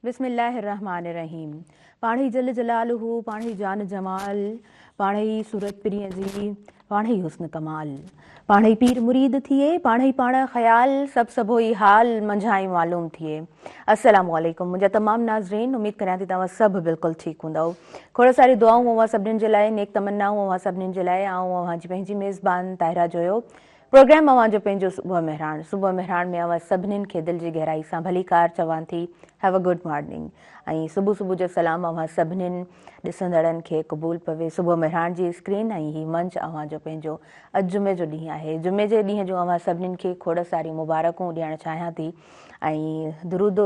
بسم الله الرحمٰن الرحيم پاڻهي جل جلاله پاڻهي جان جمال پاڻهي صورت پرينء جي پاڻهي حسن ڪمال پاڻهي پير مريد ٿئي پاڻهي پاڻ خيال سڀ سڀوئي حال منجهائين معلوم ٿئي السلام عليڪم منهنجا تمام ناظرين اميد ڪريان ٿي توهان سڀ بلڪل ٺيڪ هوندؤ کوڙ ساري دعائون اوهان سڀنين جي لاء نيڪ تمنائون اوهان سڀنين جي لاء آئون اوهان جي پنهنجي ميزبان طاهره جويو پروگرام اوهان جو پنهنجو صبح مهراڻ صبح مهراڻ ۾ اوهان سڀنين کي دل جي گهرائي سان ڀليڪار چوان ٿي Have a good morning ۽ صبح صبح جو سلام اوهان سڀنين ڏسندڙن کي قبول پوي صبح مهراڻ جي اسڪرين ۽ هي منچ اوهان جو پنهنجو اڄ جمعي جو ڏينهن آهي جمعي جي ڏينهن جون اوهان سڀنين کي کوڙ ساريون مبارڪون ڏيڻ چاهيان ٿي ۽ درود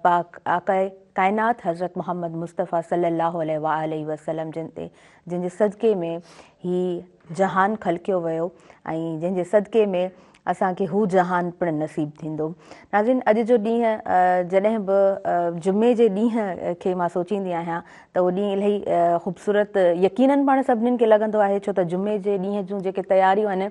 پاڪ آقا ڪائنات حضرت محمد مصطفيٰ صلي الله عليه واٰله وسلم جن تي جن جي صدقي ۾ هي جهان خلقيو ويو ۽ جنهن جي صدقي ۾ اسان کي هو جهان پڻ نصيب ٿيندو. ناظرين اڄ جو ڏينهن جڏهن به جمعي جي ڏينهن کي مان سوچيندي آهيان ته اهو ڏينهن الاهي خوبصورت يقينن پاڻ سڀنين کي لڳندو آهي ڇو ته جمعي جي ڏينهن جون جيڪي تياريون آهن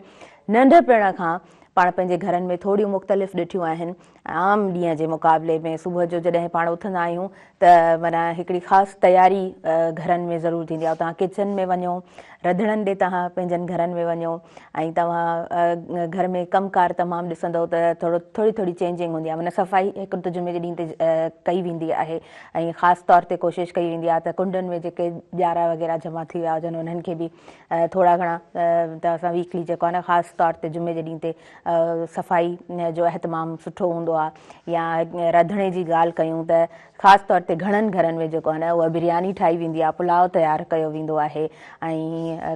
ننڍپڻ کان پاڻ پنهنجي گهرن ۾ ٿوريون مختلف ڏٺيون آهن عام ڏينهن جي مقابلي ۾ صبح جو جڏهن پاڻ اٿندا آهيون ته معنيٰ هڪڙي خاص تياري گهرن ۾ ضرور ٿيندي آهي توهان ڪچن ۾ وڃو رڌڻن ڏي توهان پنهنجن گهرن ۾ وڃو ۽ توهان گهر ۾ ڪم ڪار تمام ڏسندو ته ٿورو ٿوري ٿوري چينجنگ هوندي آهي معنيٰ صفائي هڪ ته جمعي جي ڏينهن تي ڪئي ويندي آهي ۽ خاص طور تي ڪوشش ڪئي ويندي آهي ته ڪنڊن ۾ جيڪي ڄارا وغيره جمع ٿي ويا هجن انهن کي به ٿورا گهڻا ته اسان ويڪلي جيڪو آهي نه خاص طور تي جمعي جي ڏينهن تي صفائي جو اهتمام سٺو هوندو آهي يا رڌڻي جي ڳالهه ڪيون ته خاص طور تي گهڻن گهرن ۾ جيڪو آهي نه اها برياني ٺاهي ويندي آهي پلاء تيار ڪيو ويندو آهي ۽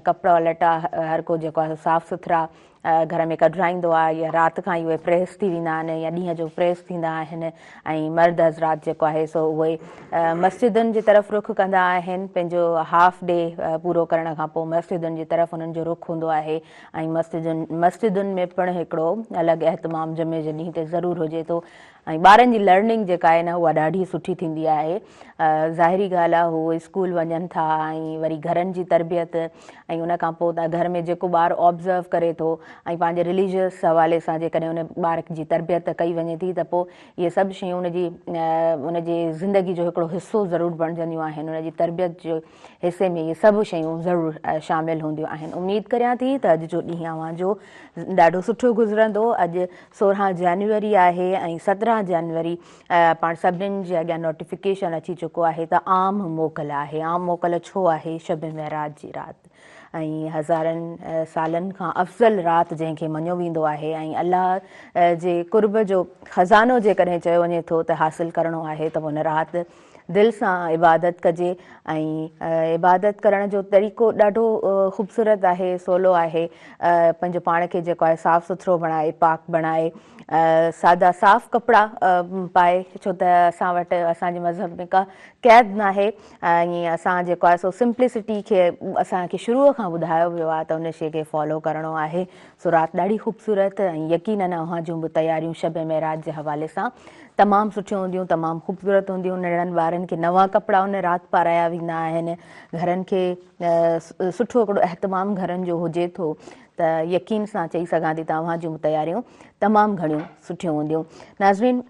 ڪپڙا لٽا هر ڪو جيڪو آهي صاف سٿرا گهر ۾ ڪڍرائيندو آهي يا رات کان ئي اهي پريس ٿي ويندا آهن يا ڏينهن جو پريس ٿيندا آهن ۽ مرد حضرات جيڪو آهي سو اهي مسجدن جي طرف رخ ڪندا آهن پنهنجو هاف ڊي پورو ڪرڻ کان پوء مسجدن جي طرف انهن جو رخ هوندو آهي ۽ مسجدن مسجدن ۾ پڻ هڪڙو الڳ اهتمام جمعي جي ڏينهن تي ضرور هجي ٿو ۽ ٻارن جي لرننگ جيڪا آهي نه اها ڏاڍي سٺي ٿيندي آهي ظاهري ڳالهه آهي هو اسڪول وڃن ٿا ۽ وري گهرن جي تربيت ۽ ان کان پوء گهر ۾ جيڪو ٻار آبزرو ڪري ٿو ۽ پنهنجي رليجيس حوالي سان جيڪڏهن ان ٻار جي تربيت ڪئي وڃي ٿي ته پوء اهي سڀ شيون ان جي ان جي زندگي جو هڪڙو حصو ضرور بڻجنديون آهن ان جي تربيت جو حصي ۾ اهي سڀ شيون ضرور شامل هونديون آهن. اميد ڪريان ٿي ته اڄ جو ڏينهن اوهان جو ڏاڍو سٺو گذرندو. اڄ 16 جنوري آهي ۽ 17 جنوري پاڻ سڀنين جي اڳيان نوٽيفڪيشن اچي چڪو آهي ته عام موڪل آهي. عام موڪل ڇو آهي؟ شب معراج جي رات ۽ هزارن سالن کان افضل رات جنهن کي مڃيو ويندو آهي ۽ الله جي قرب جو خزانو جيڪڏهن چيو وڃي ٿو ته حاصل ڪرڻو آهي ته ان رات دل سان عبادت ڪجي ۽ عبادت ڪرڻ جو طريقو ڏاڍو خوبصورت آهي سولو آهي پنهنجو پاڻ کي جيڪو آهي صاف سٿرو بڻائي پاڪ بڻائي سادا صاف ڪپڙا پائي ڇو ته اسان وٽ اسان جي مذهب ۾ ڪا قيد ناهي ۽ اسان جيڪو آهي سو سمپلسٽي کي اسان کي شروع کان ٻڌايو ويو آهي ته ان شي کي فالو ڪرڻو آهي سو رات ڏاڍي خوبصورت ۽ يقينن اوهان جون به تياريون شب معراج جي حوالي سان تمام سٺيون هونديون تمام خوبصورت هونديون ننڍڙن ٻارن کي نوان ڪپڙا ان رات پارايا ويندا آهن گهرن کي سٺو هڪڙو اهتمام گهرن جو هجي ٿو ته يقين سان چئي سگهان ٿي ته اوهان جون تياريون تمام گهڻيون سٺيون هونديون ناظرين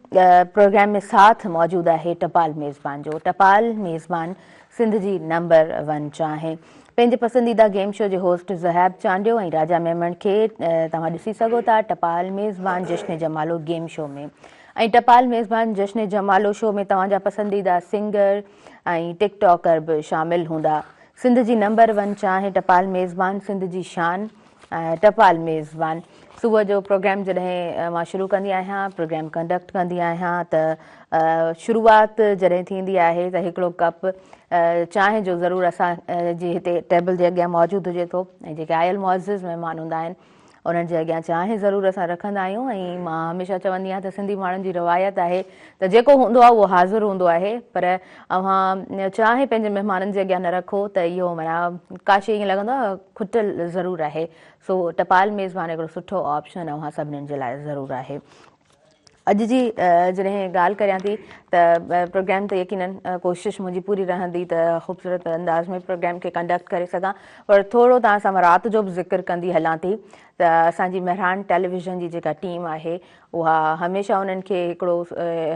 پروگرام ۾ ساٿ موجود آهي ٽپال ميزبان جو ٽپال ميزبان سنڌ جي نمبر ون چانهه پنهنجي پسنديده گيم شو جي هوسٽ زهيب چانڊيو ۽ راجا ميمڻ کي توهان ڏسي سگهو ٿا ٽپال ميزبان جشن جمالو گيم شو ۾ ۽ ٽپال ميزبان جشن جمالو شو ۾ توهان جا پسنديده سنگر ۽ ٽڪ ٽاڪر به شامل هوندا سنڌ جي نمبر ون چانهه ٽپال ميزبان سنڌ جي شان ٽپال ميزبان صبح جو پروگرام جڏهن مان شروع ڪندي آهيان پروگرام ڪنڊڪٽ ڪندي آهيان ته شروعات جڏهن ٿيندي آهي ته هڪڙو ڪپ چانهه جو ضرور اسان جي هتي ٽيبل جي اڳيان موجود هجي ٿو ۽ جيڪي آيل معزز مهمان هوندا آهن انهن جي اڳيان چانهه ضرور اسان رکندا آهيون ۽ مان هميشه چوندي آهيان ته سنڌي ماڻهن جي روايت آهي ته جيڪو هوندو آهي اهو حاضر هوندو آهي پر اوهان چانهه پنهنجي مهمانن جي اڳيان نه رکو ته اهو معنيٰ ڪا شيء ائين لڳندو آهي کٽل ضرور آهي سو ٽپال ميزبان هڪڙو سٺو آپشن اوهان سڀنين جي لاء ضرور آهي. اڄ جي جڏهن ڳالهه ڪريان ٿي ته پروگرام ته يقينن ڪوشش منهنجي پوري رهندي ته خوبصورت انداز ۾ پروگرام کي ڪنڊڪٽ ڪري سگهان پر ٿورو توهان سان مان رات جو به ذڪر ڪندي هلان ٿي ته اسان جي مهراڻ ٽيليويزن جي جيڪا ٽيم آهي اها هميشه انهن کي هڪڙو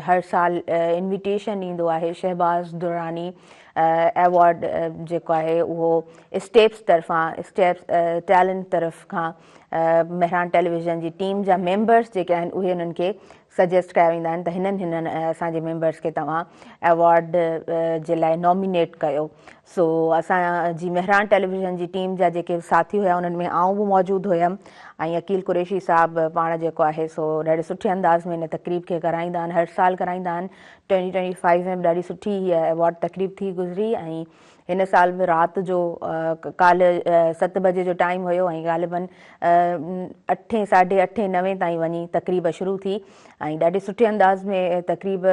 هر سال انويٽيشن ايندو آهي شهباز دراني ايوارڊ جيڪو آهي اهو اسٽيپس طرفان اسٽيپس ٽيلنٽ طرف کان مهراڻ ٽيليويزن جي ٽيم جا ميمبرس جيڪي آهن اهي انهن کي سجيسٽ ڪيا ويندا آهن ته هنن هنن اسان جي ميمبرس کي توهان ايوارڊ جي لاء نامينيٽ ڪيو. سو اسان جي مهراڻ ٽيليويزن جي ٽيم جا جيڪي ساٿي هيا انهن ۾ آئون به موجود هيم ۽ عقيل قريشي صاحب پاڻ جيڪو آهي سو ڏاڍي سٺي انداز ۾ هن تقريب کي ڪرائيندا آهن هر سال ڪرائيندا آهن. 2025 ۾ به ڏاڍي سٺي هيء ايوارڊ تقريب ٿي گذري ۽ هن سال به رات جو ڪالهه ست بجي جو ٽائيم هيو ۽ غالباً اٺين ساڍي اٺين نوين تائين وڃي تقريب شروع ٿي ۽ ڏاڍي سٺي انداز ۾ تقريب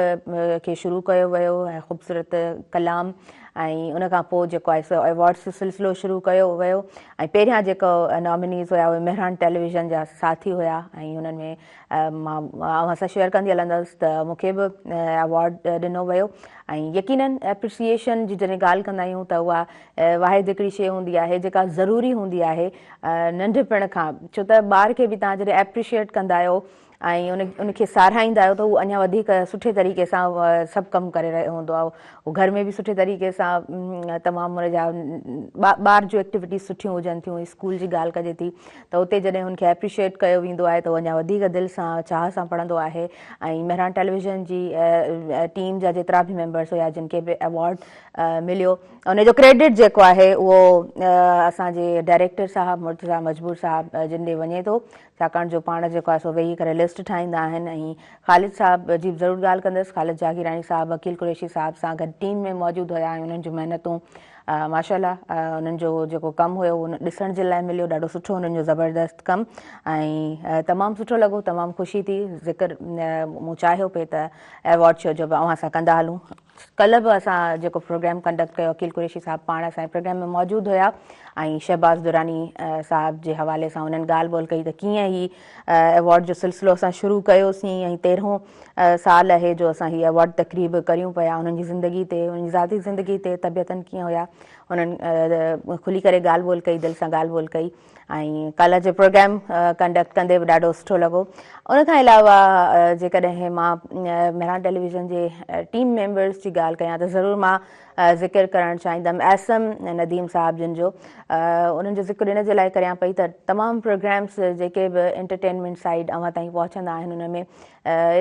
کي شروع ڪيو ويو ۽ خوبصورت ڪلام ۽ ان کان پوء جيڪو آهي سو ايوارڊس جو سلسلو شروع ڪيو ويو ۽ پهريان جيڪو نامينيز هيا اهي مهراڻ ٽيليويزن جا ساٿي هيا ۽ انهن ۾ مان اوهان سان شيئر ڪندي هلندس ته مون کي به ايوارڊ ڏنو ويو ۽ يقينن ايپريسيئيشن جي جڏهن ڳالهه ڪندا آهيون ته اها واحد هڪڙي شيء هوندي آهي جيڪا ضروري هوندي آهي ننڍپڻ کان ڇو ته ٻار کي به توهان جڏهن ايپريشيئيٽ ڪندا آهيو ۽ ان ان کي ساراهيندا آهيو ته هو اڃا وڌيڪ سٺي طريقي سان سڀ ڪم ڪري رهيو هوندو آهي هو گهر ۾ به سٺي طريقي سان تمام ان جا ٻار جون ايڪٽيوٽيز سٺيون هجن ٿيون اسڪول جي ڳالهه ڪجي ٿي ته اتي جڏهن هن کي ايپريشيئيٽ ڪيو ويندو آهي ته هو اڃا وڌيڪ دل سان چاهه سان پڙهندو آهي ۽ مهراڻ ٽيليويزن جي ٽيم جا جيترا به ميمبرس هيا جن کي به ايوارڊ مليو ان جو ڪريڊٽ جيڪو آهي اهو اسان جي ڊائريڪٽر صاحب مرتضيٰ مجبور صاحب جن ڏي وڃي ٿو ڇاڪاڻ جو پاڻ جيڪو آهي سو ويهي ڪري لسٽ ٺاهيندا آهن ۽ خالد صاحب جي به ضرور ڳالهه ڪندس خالد جاگيراڻي صاحب عقيل قريشي صاحب سان گڏ ٽيم ۾ موجود هيا ۽ انهن جون محنتون ماشاء الله انهن جو جيڪو ڪم هيو اهو ڏسڻ جي لاء مليو ڏاڍو سٺو انهن جو زبردست ڪم ۽ تمام سٺو لڳو تمام خوشي ٿي ذڪر مون چاهيو پئي ته ايوارڊ شو جو به اوهان سان ڪندا هلون ڪلهه به اسان جيڪو پروگرام ڪنڊڪٽ ڪيو عقيل قريشي صاحب پاڻ اسان جي پروگرام ۾ موجود هيا ۽ شهباز دراني صاحب جي حوالي سان انهن ڳالهه ٻولهه ڪئي ته ڪيئن هي ايوارڊ جو سلسلو اسان شروع ڪيوسين ۽ تيرهون سال اهي جو اسان هي ايوارڊ تقريب ڪريون پيا انهن جي زندگي تي انهن جي ذاتي زندگي تي طبيعتن ڪيئن هيا انهن کلي ڪري ڳالهه ٻولهه ڪئي دل سان ڳالهه ٻولهه ڪئي ۽ ڪالهه جو پروگرام ڪنڊڪٽ ڪندي به ڏاڍو سٺو لڳو ان کان علاوه جيڪڏهن مان مهراڻ ٽيليويزن جي ٽيم ميمبرس جي ڳالهه ڪيان ته ضرور مان ذڪر ڪرڻ چاهيندم ايس ايم نديم صاحب جن جو انهن جو ذڪر ان جي لاء ڪريان پئي ته تمام پروگرامس جيڪي به انٽرٽينمينٽ سائيڊ اوهان تائين پهچندا آهن ان ۾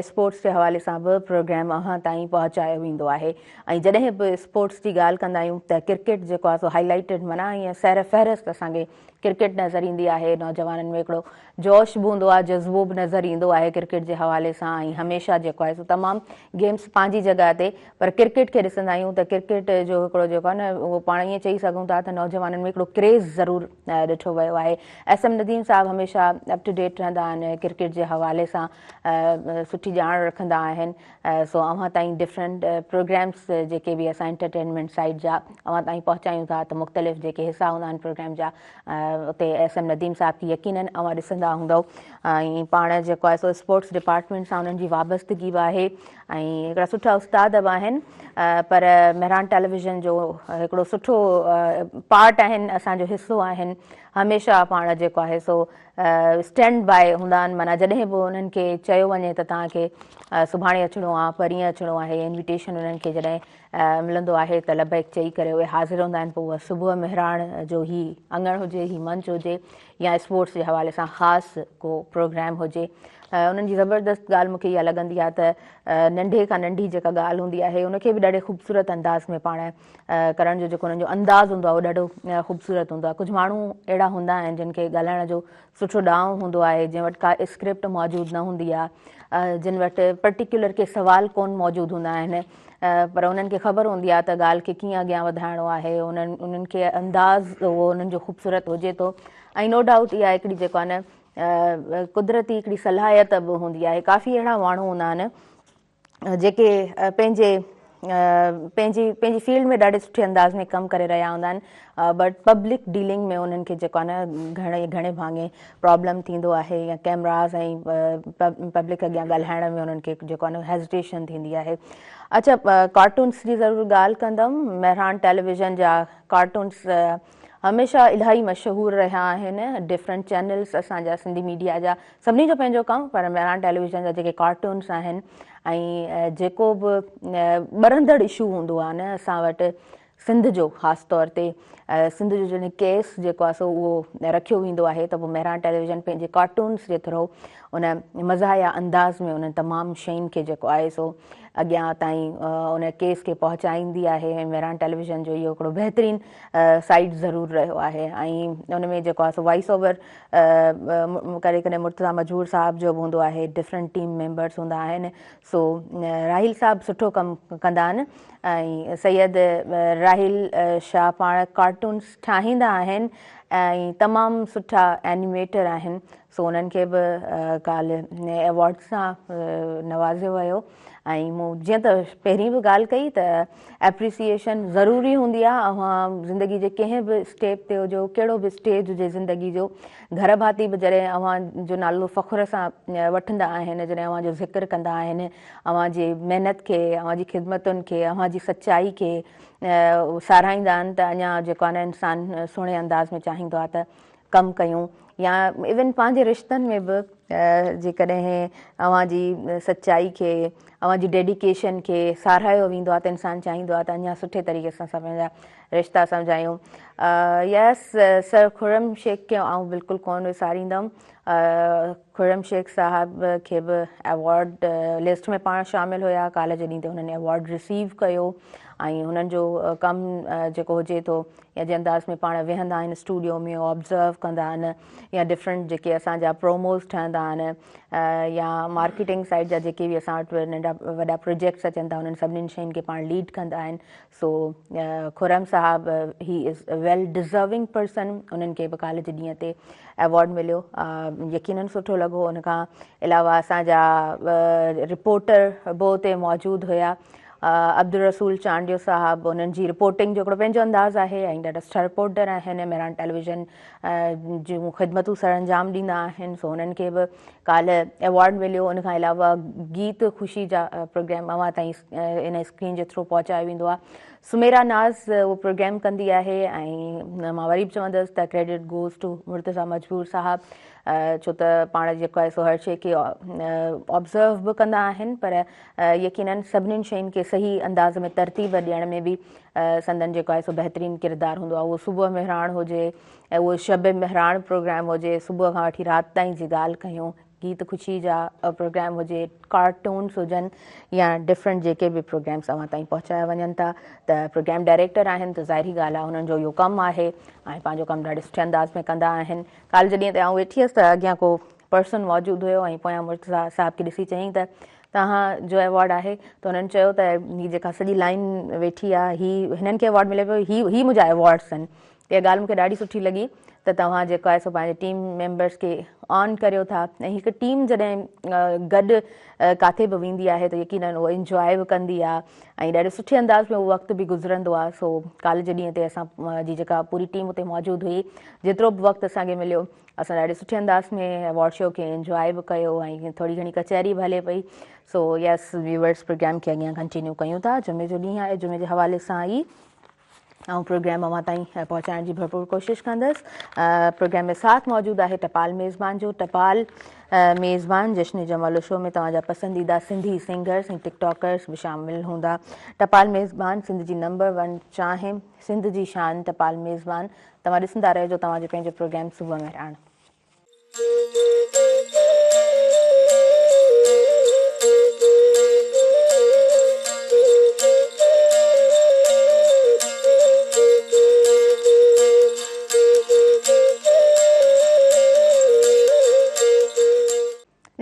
اسپورٽس جي حوالي سان به پروگرام اوهان تائين پهچايو ويندو آهي ۽ جڏهن به اسپورٽس جي ڳالهه ڪندا آهيون ته ڪرڪيٽ جيڪو آهي سو هائي لائيٽيڊ معنيٰ ائين سير فهرست اسان کي ڪرڪيٽ نظر ايندي آهي نوجوانن ۾ هڪڙو جوش به هوندو آهي جذبو به نظر ايندو آهي ڪرڪيٽ جي حوالي سان ۽ هميشه جيڪو آهي سو تمام گيمس پنهنجي جڳهه تي پر ڪرڪيٽ کي ڏسندا آهيون ته ڪرڪيٽ جو هڪڙو جيڪو آهي نه اهو پاڻ ائين چئي سگهون ٿا ته نوجوانن ۾ هڪڙو ڪريز ضرور ڏٺو ويو آهي ايس ايم نديم صاحب هميشه اپ ٽو ڊيٽ رهندا آهن ڪرڪيٽ جي حوالي سان سٺي ڄاڻ رکندا آهن سو اوهان تائين ڊفرنٽ پروگرامس جيڪي به اسان انٽرٽينمينٽ سائيڊ جا اوهان تائين پهچايون ٿا ته مختلف جيڪي حصا هوندا آهن پروگرام جا اتي ايس ايم نديم صاحب کي يقينن اوهان ڏسندا هوندؤ ۽ پاڻ جيڪو آهي سو اسپورٽس ڊپارٽمينٽ سان انهن جي وابستگي به آهي ۽ هڪڙا سٺا استاد به آهن پر مهراڻ ٽيليويزن جو هڪڙو سٺو پارٽ آهن اسان جو حصو آهن هميشه پاڻ جيڪو آهي سو اسٽينڊ باء هوندا آهن معنيٰ جڏهن به انهن کي چيو وڃي ته توهان کي سڀاڻي اچڻو آهي پرينء اچڻو آهي انويٽيشن انهن کي جڏهن ملندو آهي ته لبيڪ چئي ڪري اهي حاضر هوندا آهن پوء اها صبح مهراڻ جو هي اڱڻ هجي هي منچ هجي يا اسپورٽس جي حوالي سان خاص ڪو پروگرام هجي انهن جي زبردست ڳالهه مونکي اها لڳندي آهي ته ننڍي کان ننڍي جيڪا ڳالهه هوندي آهي ان کي به ڏاڍي خوبصورت انداز ۾ پاڻ ڪرڻ جو جيڪو انهن جو انداز هوندو آهي اهو ڏاڍو خوبصورت هوندو آهي ڪجهه ماڻهو اهڙا هوندا آهن جن کي ڳالهائڻ جو سٺو ڏانء هوندو آهي جن وٽ ڪا اسڪرپٽ موجود نه هوندي آهي جن وٽ پرٽيڪيولر ڪي سوال ڪون موجود هوندا آهن پر انهن کي خبر هوندي آهي ته ڳالهه کي ڪيئن اڳيان وڌائڻو آهي انهن انهن کي انداز اهو انهن جو خوبصورت هجي ٿو ۽ نو ڊائوٽ اها هڪڙي جيڪو آهي نه قدرتي هڪڙي صلاحيت به هوندي آهي ڪافي اهڙا ماڻهو هوندا آهن جيڪي پنهنجي پنهنجي پنهنجي فيلڊ ۾ ڏاڍي سٺي انداز ۾ ڪم ڪري رهيا هوندا آهن بٽ پبلڪ ڊيلنگ ۾ انهن کي جيڪو آهي نه گهڻي گهڻي ڀاڱي پرابلم ٿيندو آهي يا ڪيمراز ۽ پبلڪ اڳيان ڳالهائڻ ۾ انهن کي جيڪو آهي نه هيزيٽيشن ٿيندي آهي. اڇا ڪارٽونس جي ضرور ڳالهه ڪندم مهراڻ ٽيليويزن جا ڪارٽونس هميشه الاهي مشهور رهيا آهن ڊفرنٽ چينلز اسان جا سنڌي ميڊيا جا سڀني جو پنهنجو ڪم پر مهراڻ ٽيليويزن جا جيڪي ڪارٽونس آهن ۽ جيڪو به ٻرندڙ اشو هوندو آهي نه اسان وٽ سنڌ جو خاص طور تي سنڌ جو جڏهن ڪيس جيڪو آهي سو اهو رکيو ويندو آهي ته پوء مهراڻ ٽيليويزن پنهنجي ڪارٽونس جي ٿرو ان مزاحيه انداز ۾ انهن تمام شين کي جيڪو آهي سو اڳيان تائين ان ڪيس کي پهچائيندي آهي ۽ مهراڻ ٽيليويزن جو اهو هڪڙو بهترين سائيڊ ضرور رهيو آهي ۽ ان ۾ جيڪو آهي سو وائس اوور ڪڏهن ڪڏهن مرتضيٰ مجهور صاحب جو به هوندو آهي ڊفرنٽ ٽيم ميمبرس هوندا آهن سو راحيل صاحب سٺو ڪم ڪندا آهن ۽ سيد راحيل شاهه پاڻ ڪارٽونس ٺاهيندا آهن ۽ تمام سٺا اينيميٽر آهن سو انهن کي به ڪالهه ايوارڊ سان نوازيو ويو ۽ مون جيئن ته پهرين به ڳالهه ڪئي ته ايپريسيئيشن ضروري هوندي آهي اوهان زندگي جي ڪنهن به اسٽيپ تي هجو ڪهڙو به اسٽيج هجي زندگي جو گهر ڀاتي به جڏهن اوهان جو نالو فخر سان وٺندا آهن جڏهن اوهان جو ذڪر ڪندا آهن اوهان جي محنت کي اوهان جي خدمتن کي اوهان جي سچائي کي ساراهيندا آهن ته اڃا جيڪو آهي نه انسان سهڻي انداز ۾ چاهيندو آهي ته ڪم ڪيون يا ايون پنهنجي رشتن ۾ به جيڪڏهن اوهان جي سچائي کي اوهان جي ڊيڊيڪيشن کي ساراهيو ويندو آهي ته انسان چاهيندو آهي ته اڃا سٺي طريقي سان اسان پنهنجا رشتا سمجهايون. يس سر خرم شيخ کي آئون بلڪل ڪونه وساريندم. خرم شيخ صاحب کي به ايوارڊ لسٽ ۾ پاڻ شامل هيا ڪالهه جي ڏينهن تي هنن ايوارڊ رسيو ڪيو ۽ هنن جو ڪم جيڪو هجي ٿو يا جنهن انداز ۾ پاڻ ويهندا آهن اسٽوڊيو ۾ آبزرو ڪندا آهن يا ڊفرنٽ جيڪي اسان جا پروموز ٺهندا آهن يا مارڪيٽنگ سائيڊ جا جيڪي به اسان وٽ ننڍا وڏا پروجيڪٽس اچن ٿا انهن سڀني شين کي پاڻ ليڊ ڪندا آهن سو خرم صاحب he is well deserving person انهن کي به ڪالهه جي ڏينهن تي ايوارڊ مليو يقينن سٺو لڳو ان کان علاوه اسان جا رپورٽر به اتي موجود هيا عبدالرسول چانڊيو صاحب انهن جي رپورٽنگ جو هڪڙو پنهنجو انداز آهي ۽ ڏاڍا سٺا رپورٽر آهن مهراڻ ٽيليويزن جون خدمتون سر انجام ڏيندا آهن سو انهن کي به ڪالهه ايوارڊ مليو ان کان علاوه گيت خوشي جا پروگرام اوهان تائين ان اسڪرين جي ٿرو پهچايو ويندو آهي سميرا ناز اهو پروگرام ڪندي آهي ۽ مان وري به چوندس ته ڪريڊٽ گوز ٽو مرتضيٰ مجبور صاحب ڇو ته پاڻ جيڪو آهي سو هر شيء کي آبزرو به ڪندا آهن پر يقينن سڀنين شين کي صحيح انداز ۾ ترتيب ڏيڻ ۾ به سندن جيڪو آهي سو بهترين ڪردار هوندو آهي اهو صبح مهراڻ هجي ۽ اهو شب مهراڻ پروگرام هجي صبح کان وٺي رات تائين جي ڳالهه ڪيون گيت خوشي جا پروگرام هجي ڪارٽونس هجن يا ڊفرنٽ جيڪي به پروگرامس اوهان تائين پهچايا وڃن ٿا ته پروگرام ڊائريڪٽر آهن ته ظاهري ڳالهه آهي انهن جو اهو ڪم آهي ۽ پنهنجو ڪم ڏاڍي سٺي انداز ۾ ڪندا آهن ڪالهه جي ڏينهن تي آئون ويٺي هيس ته اڳيان ڪو پرسن موجود هيو ۽ پويان مرتضيٰ صاحب کي ڏسي چيائين ته توهان جو ايوارڊ آهي ته هنن چيو ته هي جيڪا سڄي لائن ويٺي آهي هي هنن کي ايوارڊ ملي پيو هي هي منهنجا ايوارڊس آهن اها ڳالهه مون کي ڏاڍي سٺي لڳي ته توهان جيڪو آهي سو پنهنجي ٽيم ميمبرس کي آن ڪريو ٿا ۽ هڪ ٽيم جڏهن گڏ ڪاٿي به ويندي آهي ته يقينن اهو انجواء به ڪندي آهي ۽ ڏاڍي سٺي انداز ۾ اهو وقت به گذرندو آهي سو ڪالهه جي ڏينهن تي اسان جي جيڪا پوري ٽيم اتي موجود هئي جيترو به وقت اسان کي مليو اسان ڏاڍي سٺي انداز ۾ ايوارڊ شو کي انجواء به ڪيو ۽ ٿوري گهڻي ڪچهري به هلي پئي سو يس ويورس پروگرام کي اڳيان ڪنٽينيو ڪيون ٿا جمعي جو ڏينهن آهي جمعي جي حوالي سان ئي آئون پروگرام اوهان تائين پهچائڻ جي ڀرپور ڪوشش ڪندس. پروگرام ۾ ساٿ موجود آهي ٽپال ميزبان جو. ٽپال ميزبان جشن جمالو شو ۾ توهان جا پسنديده سنڌي سنگرز ۽ ٽڪ ٽاڪرز به شامل هوندا. ٽپال ميزبان سنڌ جي نمبر ون چانهه، سنڌ جي شان ٽپال ميزبان. توهان ڏسندا رهجو توهان جو پنهنجو پروگرام صبح مهراڻ.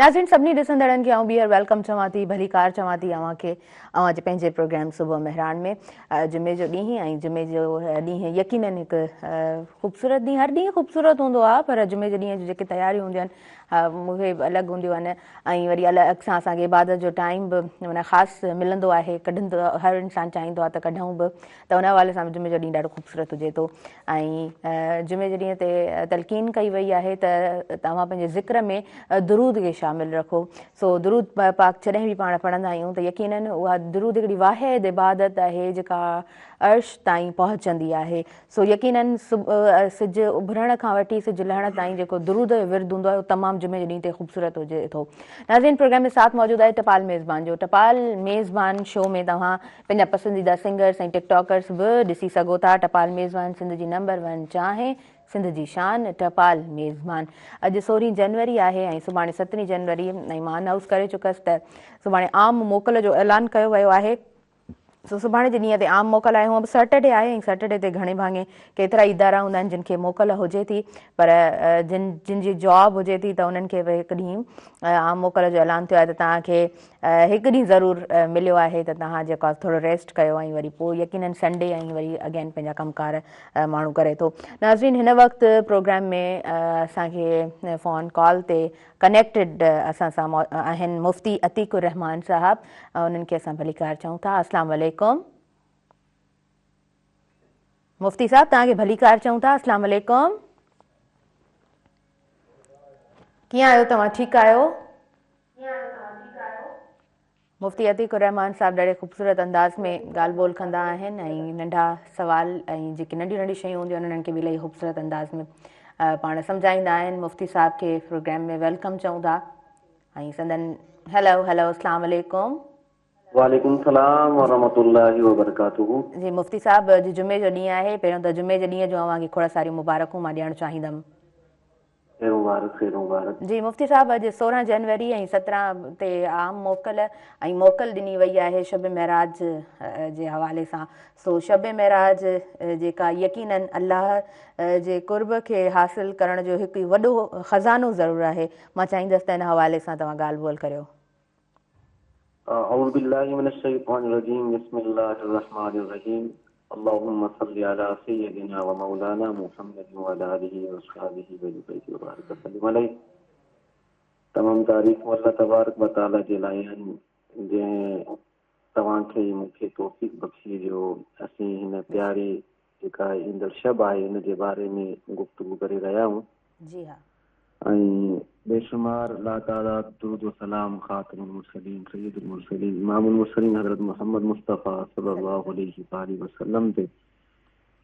ناظرين سڀني ڏسندڙن کي آئون ٻيهر welcome چوان ٿي ڀليڪار چوان ٿي اوهان کي اوهان جي پنهنجي پروگرام صبح مهراڻ ۾ جمعي جو ڏينهن ۽ جمعي جو ڏينهن يقينن هڪ خوبصورت ڏينهن هر ڏينهن خوبصورت هوندو آهي پر جمعي جي ڏينهن جون جيڪي تياريون هونديون آهن مون کي الڳ هونديون آهن ۽ وري الڳ سان اسان کي عبادت جو ٽائيم به معنيٰ خاص ملندو آهي ڪڍندو هر انسان چاهيندو آهي ته ڪڍون به ته ان حوالي سان به جمعي جو ڏينهن ڏاڍو خوبصورت هجي ٿو ۽ جمعي جي ڏينهن تي تلقين ڪئي وئي آهي ته توهان پنهنجي ذڪر ۾ درود کي شامل رکو سو درود پاڪ جڏهن به پاڻ پڙهندا آهيون ته يقينن اها درود هڪڙي واحد عبادت آهي جيڪا عرش تائين پهچندي آهي سو يقينن سج اڀرڻ کان وٺي سج لهڻ تائين جيڪو درود جو ورد هوندو آهي اهو تمام جمعي جي ڏينهن تي خوبصورت هجي ٿو. ناظرين پروگرام ۾ ساٿ موجود آهي ٽپال ميزبان جو. ٽپال ميزبان شو ۾ توهان پنهنجا پسنديده سنگرس ۽ ٽڪ ٽاڪرس به ڏسي سگهو ٿا. ٽپال ميزبان سنڌ جي نمبر ون چانهه سنڌ جي شان ٽپال ميزبان. اڄ سورهين جنوري آهي ۽ سڀاڻي سترهين جنوري ۽ مان انائوس ڪري چڪس ته سڀاڻي عام موڪل جو اعلان ڪيو ويو آهي. سو سڀاڻي جي ڏينهن تي عام موڪل آهي. هونء به سيٽرڊي آهي ۽ سيٽرڊي تي گهڻي ڀاڱي ڪيترائي ادارا هوندا آهن جن کي موڪل هجي ٿي پر جن جن جي جاب هجي ٿي ته انهن کي به هڪ ڏينهن عام موڪل جو اعلان ٿيو آهي ته توهان کي هڪ ڏينهن ضرور مليو آهي ته توهان جيڪو آهي ٿورو ريسٽ ڪيو ۽ وري پوء يقينن سنڊي ۽ وري اگين پنهنجا ڪم ڪار ماڻهو ڪري ٿو. ناظرين هن وقت پروگرام ۾ اسان کي فون ڪال تي ڪنيڪٽيڊ اسان سان آهن مفتي عتيق الرحمان صاحب انهن کي اسان ڀليڪار چئون ٿا اسلام عليڪم مفتي صاحب توهان کي ڀليڪار چئون ٿا اسلام عليڪم ڪيئن آهيو توهان ٺيڪ آهيو مفتي عتيق الرحمان صاحب ڏاڍي خوبصورت انداز ۾ ڳالهه ٻولهه ڪندا آهن ۽ ننڍا سوال ۽ جيڪي ننڍيون ننڍيون شيون هونديون آهن انهن کي به الاهي خوبصورت انداز ۾ پاڻ سمجهائيندا آهن مفتي صاحب کي پروگرام ۾ welcome چئون ٿا ۽ سندن هيلو هيلو اسلام عليڪم. وعليڪم السلام ورحمة الله وبرڪاته. جي مفتي صاحب اڄ جمعي جو ڏينهن آهي پهريون ته جمعي جي ڏينهن جون اوهان کي کوڙ ساريون مبارڪون مان ڏيڻ چاهيندم. خير مبارڪ خير مبارڪ. جي مفتي صاحب اڄ 16 جنوري ۽ 17 تي عام موڪل ۽ موڪل ڏني وئي آهي شب معراج جي حوالي سان سو شب معراج جيڪا يقينن الله جي قرب کي حاصل ڪرڻ جو هڪ وڏو خزانو ضرور آهي مان چاهيندس ته ان حوالي سان توهان ڳالهه ٻولهه ڪريو. اعوذ بالله من الشيطان الرجيم بسم الله الرحمن الرحيم اللهم صل علي سيدنا ومولانا محمد وعلي آله واصحابه واهل بيته وبارك وسلم عليه تمام تعريفون الله تبارڪ وتعالي جي لاء آهن جنهن توهان کي ۽ مون کي توفيق بخشي جو اسين هن پياري جيڪا ايندڙ شب آهي ان جي باري ۾ گفتگو ڪري رهيا آهيون. جي ها. ۽ بيشمار لاتعداد درود و سلام خاتم المرسلين سيد المرسلين امام المرسلين حضرت محمد مصطفيٰ صلي الله عليه واٰله وسلم تي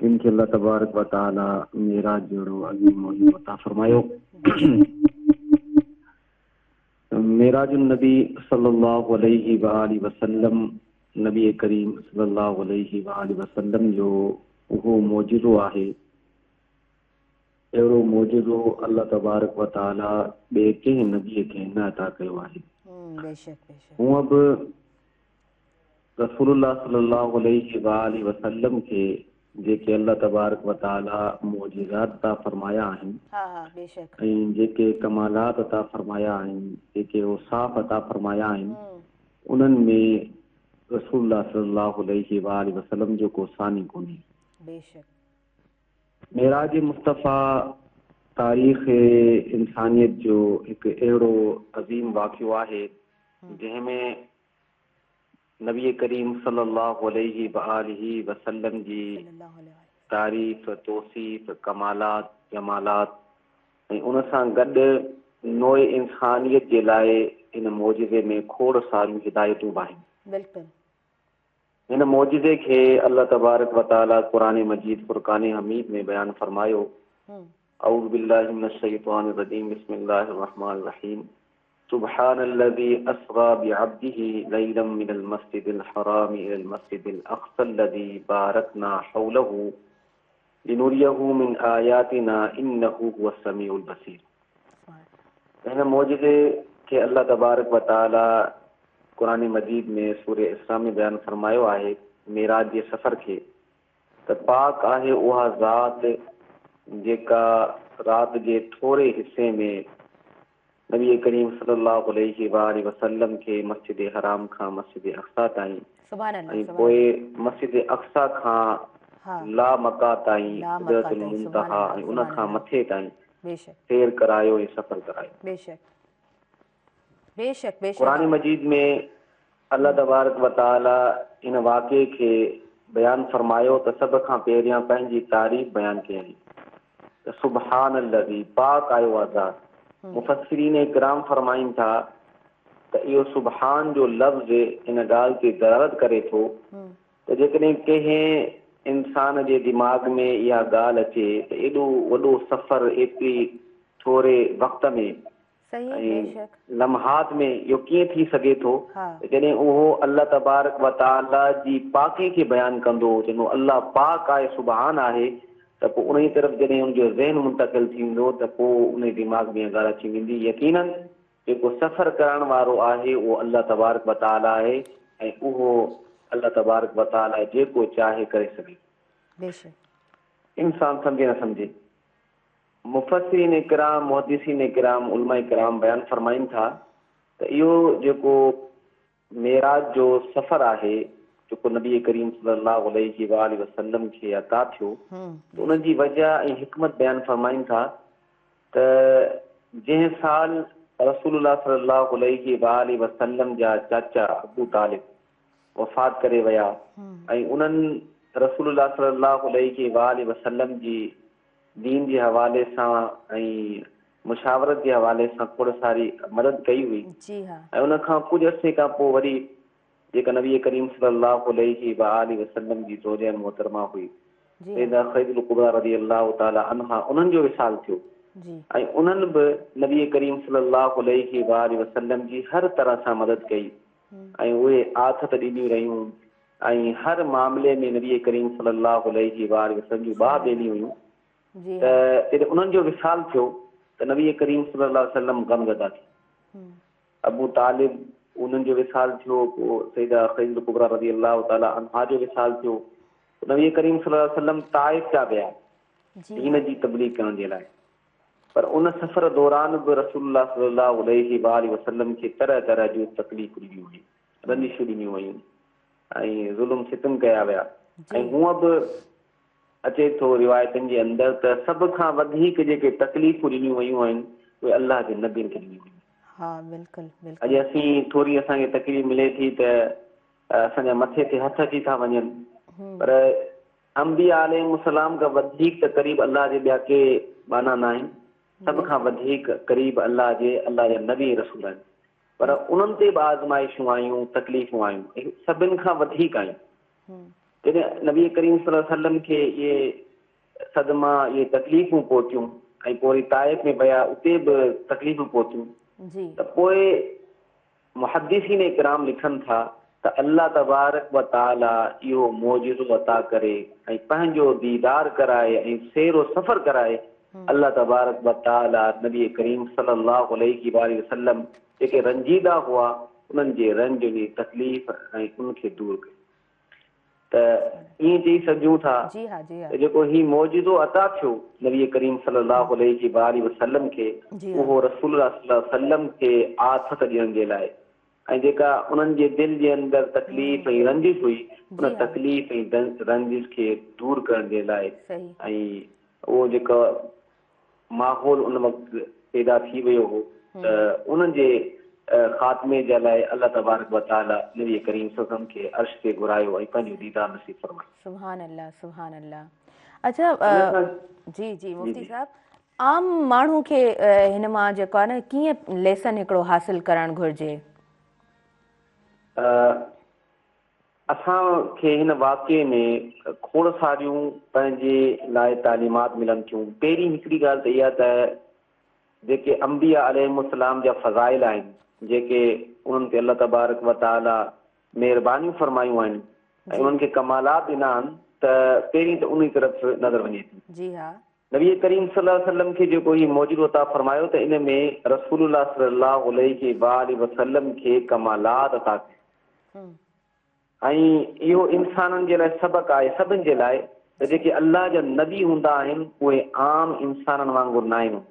جن کي الله تبارڪ و تعالي معراج جهڙو عظيم معجزو عطا فرمايو. معراج النبي صلي الله عليه واٰله وسلم نبي ڪريم صلي الله عليه واٰله وسلم جو اهو معجزو آهي اهڙو معجزو الله تبارڪ و تعالي ٻئي ڪنهن نبي کي نه عطا ڪيو آهي. هونء به رسول الله صلي الله عليه واٰله وسلم کي جيڪي الله تبارڪ و تعالي معجزات عطا فرمايا آهن ۽ جيڪي ڪمالات عطا فرمايا آهن، جيڪي اوصاف عطا فرمايا آهن، انهن ۾ رسول الله صلي الله عليه واٰله وسلم جو ڪو ثاني ڪونهي. معراج مصطفيٰ تاريخ انسانيت جو هڪ اهڙو عظيم واقعو آهي، جنهن ۾ نبي ڪريم صلي الله عليه واٰله وسلم جي تعريف، توصيف، ڪمالات، جمالات ۽ ان سان گڏ نوع انسانيت جي لاء هن معجزي ۾ کوڙ ساريون هدايتون به آهن. بلڪل. هن معجزي کي الله تبارڪ و تعالي قرآن مجيد فرقان حميد ۾ بيان فرمايو، اعوذ بالله من الشيطان الرجيم بسم الله الرحمن الرحيم سبحان الذي اسري بعبده ليلا من المسجد الحرام الى المسجد الاقصي الذي باركنا حوله لنريه من آياتنا انه هو السميع البصير هن معجزي کي الله تبارڪ و تعالي قرآن مجيد ۾ سورة اسراء ۾ بيان فرمايو آهي معراج جي سفر کي ته پاڪ آهي اها ذات جيڪا رات جي ٿوري حصي ۾ نبي ڪريم صلي الله عليه واٰله وسلم کي مسجد حرام کان مسجد اقصيٰ تائين ۽ پوء مسجد اقصيٰ کان لا مڪان تائين سدرة المنتهيٰ ۽ ان کان مٿي تائين. بيشڪ. سير ڪرايو ۽ سفر ڪرايو. بيشڪ بيشڪ بيشڪ. قرآن مجيد ۾ الله تبارڪ و تعالي ان واقعي کي بيان فرمايو ته سڀ کان پهريان پنهنجي تعريف بيان ڪيائين ته سبحان الذي، پاڪ آهي اها ذات. مفسرين ڪرام فرمائين ٿا ته اهو سبحان جو لفظ ان ڳالهه تي دلالت ڪري ٿو ته جيڪڏهن ڪنهن انسان جي دماغ ۾ اها ڳالهه اچي ته ايڏو وڏو سفر ايتري ٿوري وقت ۾ ۽ لمحات ۾ اهو ڪيئن ٿي سگهي ٿو ته جڏهن اهو الله تبارڪ و تعاليٰ جي پاڪي کي بيان ڪندو، چوندو الله پاڪ آهي سبحان آهي ته پوء انهيء طرف جڏهن ان جو ذهن منتقل ٿيندو ته پوء انهي دماغ ۾ اها ڳالهه اچي ويندي يقيناً جيڪو سفر ڪرائڻ وارو آهي اهو الله تبارڪ و تعاليٰ آهي ۽ اهو الله تبارڪ و تعاليٰ جيڪو چاهي ڪري سگهي ٿو. بيشڪ. انسان سمجهي نه سمجهي. مفسرين ڪرام، محدثين ڪرام، علماء ڪرام بيان فرمائن ٿا ته اهو جيڪو معراج جو سفر آهي جيڪو نبي ڪريم صلي الله عليه واٰله وسلم کي عطا ٿيو ته ان جي وجه ۽ حڪمت بيان فرمائن ٿا ته جنهن سال رسول الله صلي الله عليه واٰله وسلم جا چاچا ابو طالب وفات ڪري ويا ۽ انهن رسول الله صلي الله عليه واٰله وسلم جي دين جي حوالي سان ۽ مشاورت جي حوالي سان کوڙ ساري مدد ڪئي هئي ۽ ان کان ڪجهه عرصي کان پوء وري جيڪا نبي ڪريم صلي الله عليه واٰله وسلم جي زوجه محترمه هئي سيده خديجة الڪبريٰ رضي الله تعالٰي عنها انهن جو وصال ٿيو ۽ انهن به نبي ڪريم صلي الله عليه واٰله وسلم جي هر طرح سان مدد ڪئي ۽ اهي آٿت ڏينديون رهيون ۽ هر معاملي ۾ نبي ڪريم صلي الله عليه واٰله وسلم جون ٻانهن ٻيلي هيون ته جڏهن انهن جو وصال ٿيو ته نبي ڪريم صلي الله عليه وسلم غمزده ٿي. ابو طالب انهن جو وصال ٿيو پوء سيده خديجة الڪبريٰ رضي الله تعالٰي عنها جو وصال ٿيو پوء نبي ڪريم صلي الله عليه وسلم طائف جا ويا دين جي تبليغ ڪرڻ جي لاء پر ان سفر دوران به رسول الله صلي الله عليه واٰله وسلم کي طرح طرح جون تڪليفون ڏنيون ويون. رنجشون ڏنيون ويون ۽ ظلم ستم ڪيا ويا ۽ هونء به اچي ٿو روايتن جي اندر ته سڀ کان وڌيڪ جيڪي تڪليفون ڏنيون ويون آهن اهي الله جي نبين کي ڏنيون ويون. ها بلڪل بلڪل. اڄ اسين ٿوري اسان کي تڪليف ملي ٿي ته اسان جا مٿي تي هٿ اچي ٿا وڃن پر انبياء عليهم السلام کان وڌيڪ ته قريب الله جي ٻيا ڪي ٻانها ناهن سڀ کان وڌيڪ قريب الله جي الله جا نبي ۽ رسول آهن. پر انهن تي به آزمائشون آيون، تڪليفون آيون ۽ سڀن کان وڌيڪ آيون. جڏهن نبي ڪريم صلي الله عليه وسلم کي اهي صدما، اهي تڪليفون پهتيون ۽ پوء وري طائف ۾ ويا اتي به تڪليفون پهتيون ته پوء محدثين ڪرام لکن ٿا ته الله تبارڪ و تعالي اهو معجزو عطا ڪري ۽ پنهنجو ديدار ڪرائي ۽ سير و سفر ڪرائي الله تبارڪ و تعالي نبي ڪريم صلي الله عليه واٰله وسلم جيڪي رنجيده هئا انهن جي رنج جي تڪليف ۽ ان کي دور ڪيو ته ائين چئي سگهجون ٿا ته جيڪو هي معجزو عطا ٿيو نبي ڪريم صلي الله عليه واٰله وسلم کي اهو رسول الله صلي الله عليه وسلم کي آٿت ڏيڻ جي لاء ۽ جيڪا انهن جي دل جي اندر تڪليف ۽ رنجش هئي، ان تڪليف ۽ رنجش کي دور ڪرڻ جي لاء ۽ اهو جيڪو ماحول ان وقت پيدا ٿي ويو هو ته ان جي خاتمي جي لاء الله تبارڪ و تعالي نبي ڪريم صلي الله عليه وسلم کي عرش تي گهرايو ۽ پنهنجو ديدار نصيب فرمايو. سبحان الله سبحان الله اڇا جي جي مفتي صاحب عام ماڻهو کي هن مان جيڪو آهي نه ڪيئن ليسن هڪڙو حاصل ڪرڻ گهرجي؟ اسان کي هن واقعي ۾ کوڙ ساريون پنهنجي لاء تعليمات ملن ٿيون. پهرين هڪڙي ڳالهه ته اها ته جيڪي انبياء عليهم السلام جا فضائل آهن، جيڪي انهن تي الله تبارڪ و تعاليٰ مهربانيون فرمايون آهن ۽ انهن کي ڪمالات ڏنا آهن ته پهرين ته انهي طرف نظر وڃي ٿي. جي ها. نبي ڪريم صلي الله عليه وسلم کي جيڪو هي معجزو عطا فرمايو ته ان ۾ رسول الله صلي الله عليه واٰله وسلم کي ڪمالات عطا ڪيا ۽ اهو انسانن جي لاء سبق آهي سڀن جي لاء ته جيڪي الله جا نبي هوندا آهن اهي عام انسانن وانگر ناهن هوندا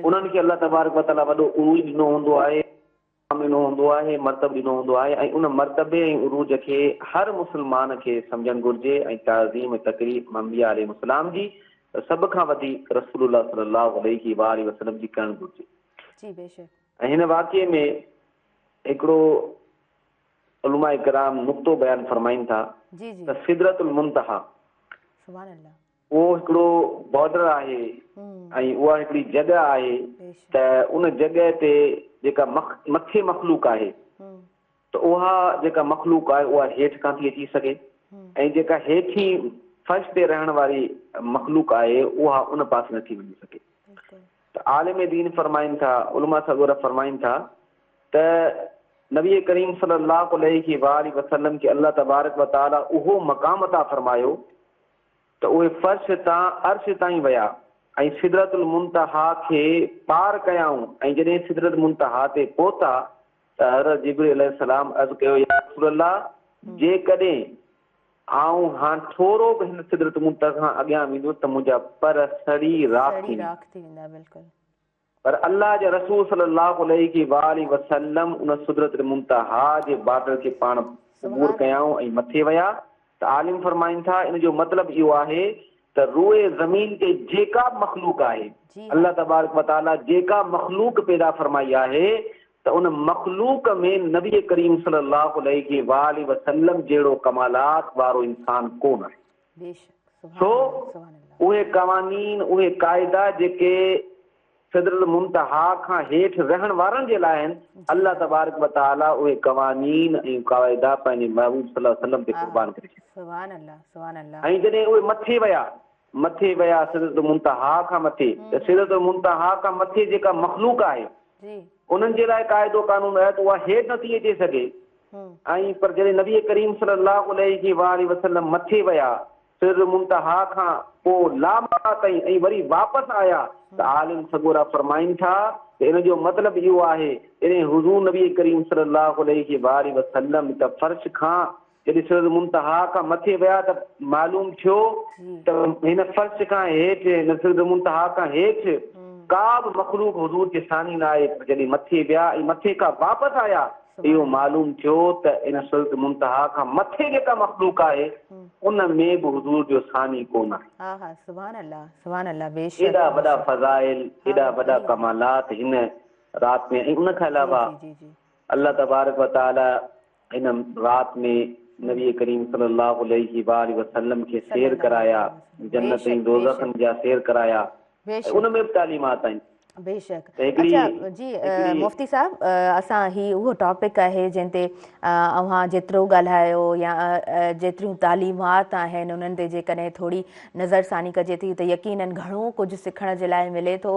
انهن کي الله تبارڪ وتعاليٰ وڏو عروج ڏنو هوندو آهي. مقام ڏنو هوندو آهي، مرتبو ڏنو هوندو آهي ۽ ان مرتبي ۽ عروج کي هر مسلمان کي سمجهڻ گهرجي ۽ تعظيم ۽ تڪريم انبياء عليهم السلام جي ته سڀ کان وڌيڪ رسول الله صلي الله عليه واٰله وسلم جي ڪرڻ گهرجي. جي بيشڪ. ۽ هن واقعي ۾ هڪڙو علماء ڪرام نقطو بيان فرمائن ٿا ته سدرة المنتهيٰ سبحان الله. اهو هڪڙو بارڊر آهي ۽ اها هڪڙي جڳهه آهي ته ان جڳهه تي جيڪا مٿي مخلوق آهي ته اها جيڪا مخلوق آهي اها هيٺ ڪانه ٿي اچي سگهي ۽ جيڪا هيٺين فرش تي رهڻ واري مخلوق آهي اها ان پاسي نٿي وڃي سگهي ته عالم دين فرمائن ٿا، علماء سڳورا فرمائن ٿا ته نبي ڪريم صلي الله عليه واٰله وسلم کي الله تبارڪ وتعالي اهو مقام عطا فرمايو ته اهي فرش تان عرش تائين ويا ۽ سدرة المنتهيٰ کي پار ڪيائون ۽ جڏهن سدرة المنتهيٰ تي پهتا ته حضرت جبرئيل عليه السلام عرض ڪيو يا رسول الله جيڪڏهن آئون هاڻ ٿورو به هن سدرة المنتهيٰ کان اڳيان ويندس ته منهنجا پر سڙي راک ٿي ويندا. پر الله جا رسول صلي الله عليه واٰله وسلم ان سدرة المنتهيٰ جي بارڊر کي پاڻ عبور ڪيائون ۽ مٿي ويا ته عالم فرمائن ٿا ان جو مطلب اهو آهي ته روء زمين تي جيڪا به مخلوق آهي الله تبارڪ وتعاليٰ جيڪا مخلوق پيدا فرمائي آهي ته ان مخلوق ۾ نبي ڪريم صلي الله عليه واٰله وسلم جهڙو ڪمالات وارو انسان ڪو نه آهي. ڇو اهي قوانين، اهي قاعدا جيڪي سدرة المنتهيٰ کان هيٺ رهڻ وارن جي لاء آهن، الله تبارڪ و تعاليٰ اهي قوانين ۽ قاعدا پنهنجي محبوب صلي الله عليه وسلم تي قربان ڪري ڇڏيا. ۽ جڏهن اهي مٿي ويا، مٿي ويا سدرة المنتهيٰ کان مٿي، ته سدرة المنتهيٰ کان مٿي جيڪا مخلوق آهي، انهن جي لاء قاعدو قانون آهي ته اها هيٺ نٿي اچي سگهي، ۽ پر جڏهن نبي ڪريم صلي الله عليه واٰله وسلم مٿي ويا سر منتهيٰ کان پوء لامڪان تائين ۽ وري واپس آيا ته عالم سڳورا فرمائن ٿا ته ان جو مطلب اهو آهي جڏهن حضور نبي ڪريم صلي الله عليه واٰله وسلم ته فرش کان جڏهن سر منتهيٰ کان مٿي ويا ته معلوم ٿيو ته هن فرش کان هيٺ هن سدرة المنتهيٰ کان هيٺ ڪا به مخلوق حضور جي ثاني نه آهي پر جڏهن مٿي ويا ۽ مٿي کان واپس آيا ته اهو معلوم ٿيو ته ان سدرة المنتهيٰ کان مٿي جيڪا مخلوق آهي ان ۾ به حضور جو ثاني ڪو نه آهي. ايڏا وڏا فضائل، ايڏا وڏا ڪمالات هن رات ۾ ۽ ان کان علاوه الله تبارڪ و تعاليٰ ان رات ۾ نبي ڪريم صلي الله عليه واٰله وسلم کي سير ڪرايا، جنت ۽ دوزخن جا سير ڪرايا ۽ ان ۾ به تعليمات آهن. بيشڪ اڇا جي مفتي صاحب اسان هي اهو ٽاپڪ آهي جنهن تي اوهان جيترو ڳالهايو يا جيتريون تعليمات آهن انهن تي جيڪڏهن ٿوري نظر ثاني ڪجي ٿي ته يقينن گهڻو ڪجهه سکڻ جي لاء ملي ٿو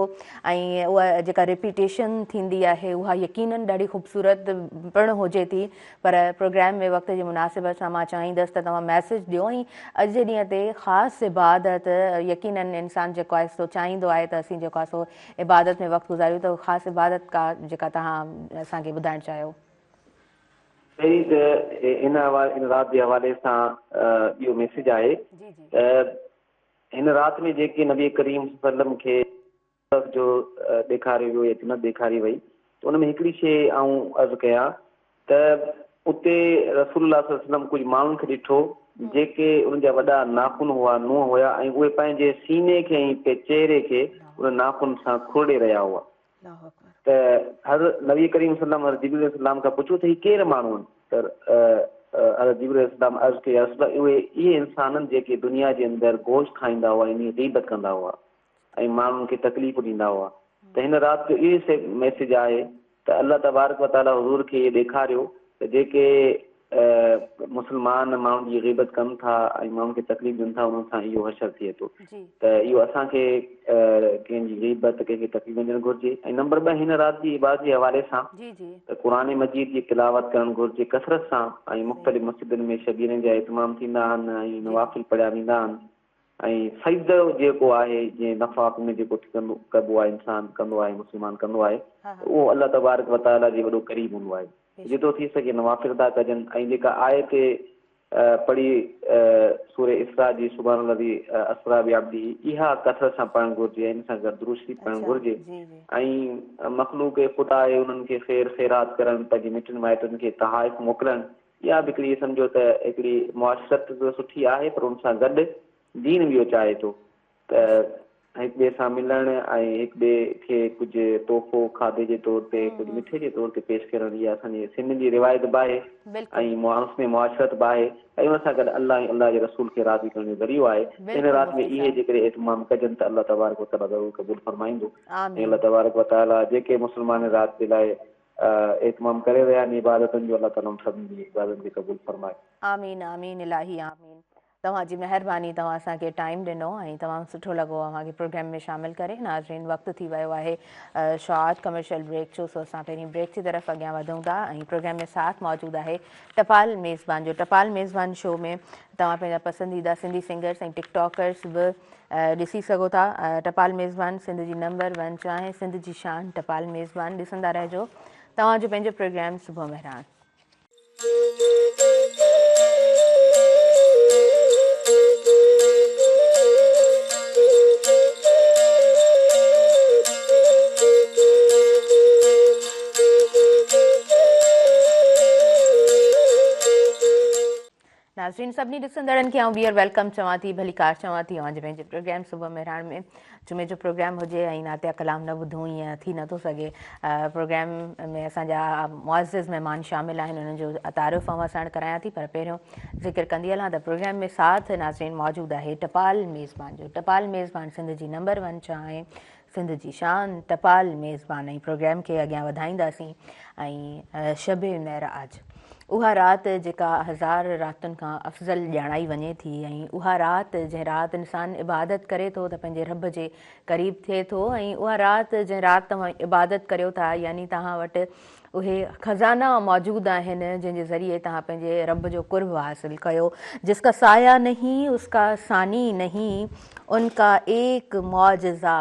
۽ اها جيڪا ريپيٽيشن ٿيندي آهي اها يقينن ڏاڍي خوبصورت پڻ هجي ٿي پر پروگرام ۾ وقت جي مناسبت سان مان چاهيندس ته توهان ميسيج ڏيو ۽ اڄ جي ڏينهن تي خاص عبادت يقينن انسان جيڪو آهي سو چاهيندو آهي ته اسين جيڪو آهي سو عبادت ۾ وقت گذاريون ته خاص عبادت ڪا جيڪا توهان اسان کي ٻڌائڻ چاهيو. پهرين ته ان ان رات جي حوالي سان اهو ميسيج آهي ته هن رات ۾ جيڪي نبي ڪريم صلي الله عليه وسلم کي جو ڏيکاريو ويو يا جنت ڏيکاري وئي ته ان ۾ هڪڙي شيء آئون عرض ڪيان ته اتي رسول الله صلي الله عليه وسلم ڪجهه ماڻهن کي ڏٺو جيڪي انهن جا وڏا ناخن هئا، نونهن هيا ۽ اهي پنهنجي سيني کي ۽ چهري کي ان ناخن سان کرڙي رهيا هئا. ته حضرت نبي ڪريم صلي الله عليه وسلم حضرت جبرئيل عليه السلام کان پڇيو ته هي ڪير ماڻهو آهن؟ ته حضرت جبرئيل عليه السلام عرض ڪيو يا رسول الله اهي اهي انسان آهن جيڪي دنيا جي اندر گوشت کائيندا هئا يعني غيبت ڪندا هئا ۽ ماڻهن کي تڪليف ڏيندا هئا ته هن رات جو اهو ميسيج آهي ته الله تبارڪ وتعاليٰ حضور کي اهي ڏيکاريو ته جيڪي مسلمان ماڻهن جي غيبت ڪن ٿا ۽ ماڻهن کي تڪليف ڏين ٿا انهن سان اهو حشر ٿئي ٿو ته اهو اسان کي ڪنهن جي غيبت ڪنهن کي تڪليف نه ڏيڻ گهرجي ۽ نمبر 2 هن رات جي عبادت جي حوالي سان ته قرآن مجيد جي تلاوت ڪرڻ گهرجي ڪثرت سان ۽ مختلف مسجدن ۾ شبيرن جا اهتمام ٿيندا آهن ۽ نوافل پڙهيا ويندا آهن ۽ سجدو جيڪو آهي جيئن نفاق ۾ جيڪو ٿيندو ڪبو آهي انسان ڪندو آهي مسلمان ڪندو آهي ته اهو الله تبارڪ وتعاليٰ جي وڏو قريب هوندو آهي جيترو ٿي سگهي نوافل ادا ڪجن ۽ جيڪا آيت پڙهي سورة اسراء جي سبحان الذي اسريٰ بعبده اها ڪثرت سان پڙهڻ گهرجي ۽ ان سان گڏ درود شريف پڙهڻ گهرجي ۽ مخلوق خدا آهي انهن کي خير خيرات ڪرڻ پنهنجي مٽن مائٽن کي تحائف موڪلڻ اها به هڪڙي سمجهو ته هڪڙي معاشرت به سٺي آهي پر ان سان گڏ دين به اهو چاهي ٿو. ته هڪ ٻئي سان ملڻ ۽ هڪ ٻئي کي ڪجهه تحفو کاڌي جي طور تي ڪجهه مٺي جي طور تي پيش ڪرڻ اها اسان جي سنڌين جي روايت به آهي ۽ حسن معاشرت به آهي ۽ ان سان گڏ الله ۽ الله جي رسول کي راضي ڪرڻ جو ذريعو آهي ته هن رات ۾ اهي جيڪڏهن اهتمام ڪجن ته الله تبارڪ وتعاليٰ ضرور قبول فرمائيندو ۽ الله تبارڪ وتعاليٰ جيڪي مسلمان رات جي لاء اهتمام ڪري رهيا آهن عبادتن جو الله تعاليٰ انهن سڀني جي عبادتن کي قبول فرمائي. آمين آمين الاهي آمين. توهان جي مهرباني توهان اسان کي ٽائيم ڏنو ۽ تمام سٺو لڳو اوهان کي پروگرام ۾ شامل ڪري ناظرين وقت ٿي ويو آهي شارٽ ڪمرشل بريڪ جو سو اسان پهرين بريڪ جي طرف اڳيان وڌون ٿا ۽ پروگرام ۾ ساٿ موجود آهي ٽپال ميزبان جو ٽپال ميزبان شو ۾ توهان پنهنجا پسنديده سنڌي سنگرس ۽ ٽڪ ٽاڪرس به ڏسي سگهو ٿا ٽپال ميزبان سنڌ جي نمبر ون چانهه سنڌ جي شان ٽپال ميزبان ڏسندا رهجو توهان جو پنهنجو پروگرام صبح مهراڻ. ناظرين سڀني ڏسندڙن کي آئون ٻيهر welcome چوان ٿي ڀليڪار چوان ٿي اوهان جي پنهنجي پروگرام صبح مهراڻ ۾ جمعي جو پروگرام هجي ۽ نعتيه ڪلام نه ٻڌون ائين ٿي نٿو سگهي. پروگرام ۾ اسان جا معزز مهمان شامل آهن انهن جو تعارف اوهان ساڻ ڪرايان ٿي پر پهريون ذڪر ڪندي هلان ته پروگرام ۾ ساٿ ناظرين موجود آهي ٽپال ميزبان جو ٽپال ميزبان سنڌ جي نمبر ون چانهه سنڌ جي شان ٽپال ميزبان ۽ پروگرام کي اڳيان وڌائينداسين ۽ شب معراج اها رات جيڪا هزار راتن کان افضل ڄاڻائي وڃي ٿي ۽ اها رات جنهن رات انسان عبادت ڪري ٿو ته پنهنجي رب جي قريب ٿئي ٿو ۽ اها رات جنهن رات توهان عبادت ڪريو ٿا يعني توهان وٽ اهي خزانا موجود آهن جنهن جي ذريعي توهان پنهنجي رب جو قرب حاصل ڪيو جس کا سايه نهين اس کا ثاني نهين ان کا ايڪ معجزه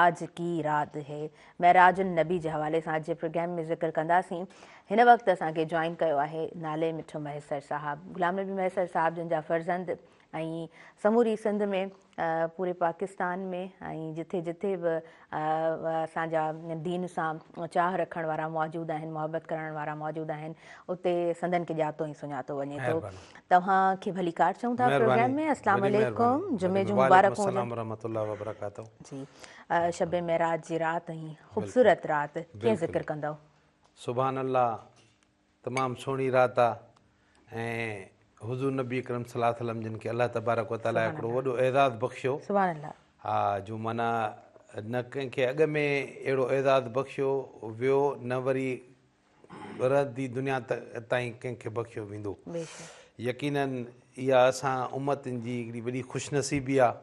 آج ڪي رات هي معراج النبي جي حوالي سان اڄ جي پروگرام ۾ ذڪر ڪنداسين. هن وقت اسان کي جوائن ڪيو آهي نالي مٺو مهيسر صاحب غلام نبي مهيسر صاحب جن جا فرزند ۽ سموري سنڌ ۾ پوري پاڪستان ۾ ۽ جٿي جٿي به اسان جا دين سان چاهه رکڻ وارا موجود آهن محبت ڪرڻ وارا موجود آهن اتي سندن کي ڄاتو ۽ سڃاتو وڃي ٿو. توهان کي ڀليڪار چئون ٿا پروگرام ۾ اسلام عليڪم جمعي جون مبارڪون هجن. جي شب معراج جي رات ۽ خوبصورت رات ڪيئن ذڪر ڪندؤ؟ سبحان الله تمام سهڻي رات آ ۽ حضور نبي اڪرم صلي الله عليه وسلم جن کي الله تبارڪ و تعالي هڪڙو وڏو اعزاز بخشيو سبحان الله ها جو معنيٰ نه ڪنهن کي اڳ ۾ اهڙو اعزاز بخشيو ويو نه وري رهندي دنيا تائين ڪنهن کي بخشيو ويندو. يقيناً اها اسان امتن جي هڪڙي وڏي خوش نصيبي آ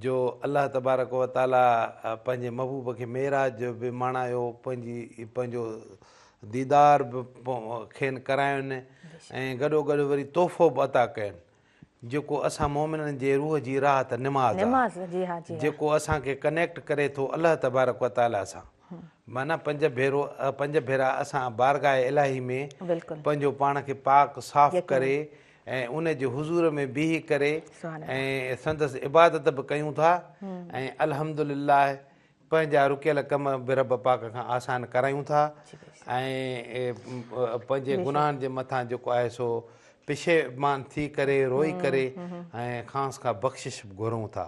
جو الله تبارڪ و تعاليٰ پنهنجي محبوب کي معراج به ماڻايو، پنهنجي پنهنجو ديدار به کين ڪراين ۽ گڏوگڏ وري تحفو به عطا ڪين. جيڪو اسان مؤمنن جي روح جي راحت نماز آ جيڪو اسان کي ڪنيڪٽ ڪري ٿو الله تبارڪ و تعالي سان معنيٰ پنج ڀيرو پنج ڀيرا اسان بارگاهه الاهي ۾ پنهنجو پاڻ کي پاڪ صاف ڪري ۽ ان جي حضور ۾ بيهي ڪري ۽ سندس عبادت به ڪيون ٿا ۽ الحمدلله پنهنجا رڪيل ڪم به رب پاڪ کان آسان ڪرايون ٿا ۽ پنهنجي گناهن جي مٿان جيڪو آهي سو پشيمان ٿي ڪري روئي ڪري ۽ کانئس کان بخشش به گهرون ٿا.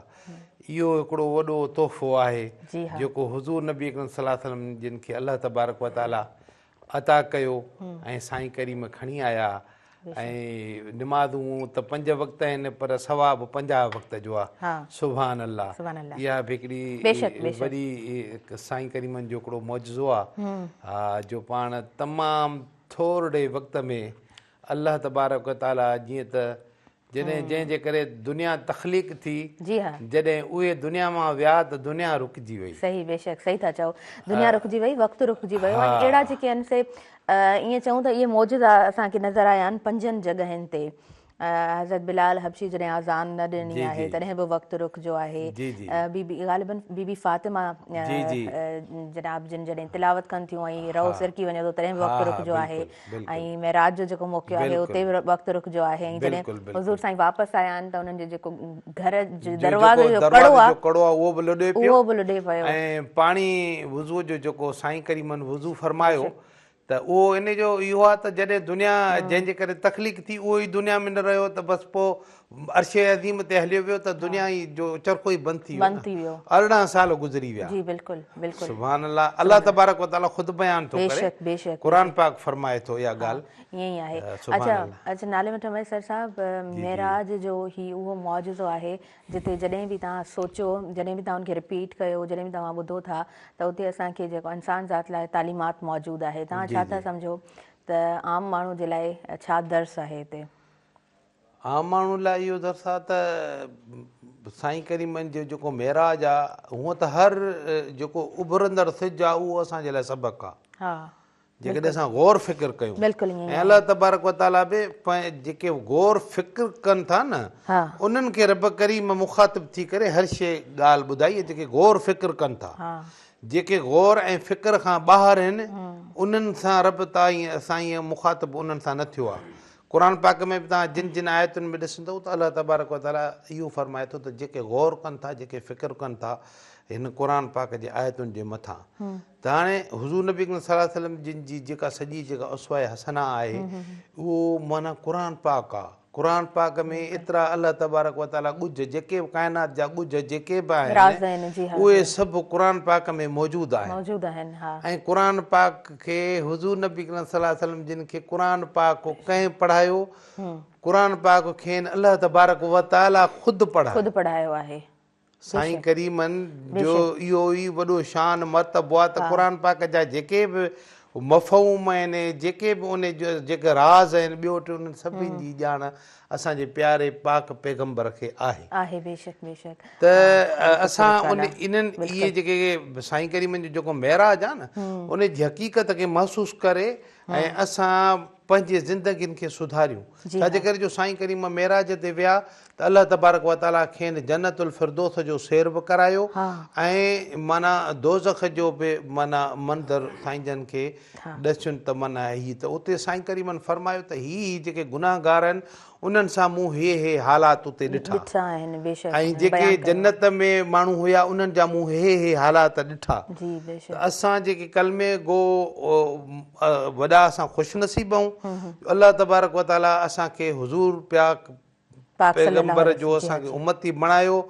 اهو هڪڙو وڏو تحفو آهي جيڪو حضور نبي اڪرم صلي الله عليه وسلم جن کي الله تبارڪ وتعالي عطا ڪيو ۽ سائين ڪريم کڻي آيا ۽ نمازون ته پنج وقت آهن پر ثواب 50 وقت جو آ سبحان الله اها به هڪڙي وڏي سائين ڪريمن جو هڪڙو معجزو آ جو پاڻ تمام ٿورڙي وقت ۾ الله تبارڪ وتعالي جيئن ته جڏهن جنهن جي ڪري دنيا تخليق ٿي، جي ها. جڏهن اهي دنيا مان ويا ته دنيا رڪجي وئي. صحيح بيشڪ صحيح ٿا چئو دنيا رڪجي وئي وقت رڪجي ويو ۽ اهڙا جيڪي آهن سي ائين چئون ته اهي معجزا اسان کي نظر آيا آهن پنجن جڳهين تي حضرت بلال حبشي جڏهن اذان نه ڏني آهي تڏهن به وقت رڪجو آهي بي بي غالباً بي بي فاطمه جناب جن جڏهن تلاوت ڪن ٿيون ۽ رئو سرڪي وڃي ٿو تڏهن به وقت رڪجو آهي ۽ معراج جو جيڪو موقعو آهي اتي به وقت رڪجو آهي ۽ جڏهن حضور سائين واپس آيا آهن ته انهن جو جيڪو گهر جي دروازي جو ڪڙو آهي ڪڙو آهي اهو به لڏي پيو اهو به لڏي پيو ۽ پاڻي وضو جو جيڪو سائين ڪريمن وضو فرمايو ته اهو ان جو اهو آهي ته جڏهن دنيا جنهن جي ڪري تخليق ٿي اهو ئي دنيا ۾ نه رهيو ته بس پوء عرش عظيم تي هليو ويو ته دنيا ئي جو چرخو ئي بند ٿي ويو نه 18 سال گذري ويا. جي بلڪل بلڪل. سبحان الله الله تبارڪ وتعالي خود بيان ٿو ڪري بيشڪ قرآن پاڪ فرمائي ٿو اها ڳالهه. ائين ئي آهي. اڇا اڇا نالي مٺ مهيسر صاحب معراج جو هي اهو معجزو آهي جتي جڏهن به توهان سوچو، جڏهن به توهان ان کي رپيٽ ڪيو، جڏهن به توهان ٻڌو ٿا ته اتي اسان کي جيڪو انسان ذات لاء تعليمات موجود آهي. توهان ڇا ٿا سمجهو ته عام ماڻهو جي لاء ڇا درس آهي هتي؟ عام ماڻهو لاء اهو درس آهي ته سائين ڪريمن جو جيڪو معراج آهي، هونء ته هر جيڪو اڀرندڙ سج آهي اهو اسان جي لاء سبق آهي. جيڪڏهن اسان غور فڪر ڪيون ۽ الله تبارڪ و تعاليٰ به جيڪي غور فڪر ڪن ٿا نه انهن کي رب ڪريم مخاطب ٿي ڪري هر شيء ڳالهه ٻڌائي ۽ جيڪي غور فڪر ڪن ٿا جيڪي غور ۽ فڪر کان ٻاهر آهن انهن سان رب سائين مخاطب انهن سان نه ٿيو آهي. قرآن پاڪ ۾ به توهان جن جن آيتن ۾ ڏسندؤ ته الله تبارڪ و تعاليٰ اهو فرمائي ٿو ته جيڪي غور ڪن ٿا جيڪي فڪر ڪن ٿا هن قرآن پاڪ جي آيتن جي مٿان ته هاڻي حضور نبي اڪرم صلي الله عليه وسلم جن جي جيڪا سڄي جيڪا اسوه حسنه آهي اهو معنيٰ قرآن پاڪ آ قرآن پاڪ ۾ ايترا الله تبارڪ و تعاليٰ ڳجهه جيڪي به ڪائنات جا ڳجهه جيڪي به آهن اهي سڀ قرآن پاڪ ۾ موجود آهن ۽ قرآن پاڪ کي حضور نبي اڪرم صلي الله عليه وسلم جن کي قرآن پاڪ ڪنهن پڙهايو قرآن پاڪ کين الله تبارڪ و تعاليٰ خود پڙهايو آهي. سائين ڪريمن جو اهو ئي وڏو شان مرتبو آهي ته قرآن پاڪ جا جيڪي به مفهوم آهن جيڪي به ان جا جيڪي راز آهن ٻيو ٽيو انهن سڀني جي ڄاڻ اسان جي پياري پاڪ پيغمبر کي آهي. آهي بيشڪ بيشڪ. ته اسان ان انهن اهي جيڪي سائين ڪريمن جو جيڪو معراج آهي نه ان جي حقيقت کي محسوس ڪري ۽ اسان پنهنجي زندگين کي سڌاريون ڇا جي ڪري جو سائين ڪريم معراج تي ويا ته الله تبارڪ و تعالي کين جنت الفردوس جو سير به ڪرايو ۽ معنيٰ دوزخ جو به معنيٰ منظر سائين جن کي ڏسين ته معنيٰ هي ته اتي سائين ڪريمن فرمايو ته هي هي جيڪي گنهگار آهن انهن سان مون هي هي حالات اتي ڏٺا ۽ جيڪي جنت ۾ ماڻهو هيا انهن جا مون هي هي حالات ڏٺا ته اسان جيڪي ڪلمي گو وڏا اسان خوش نصيب آهيون جو الله تبارڪ و تعالي اسان کي حضور پياڪ پيغمبر جو اسان کي امتي بڻايو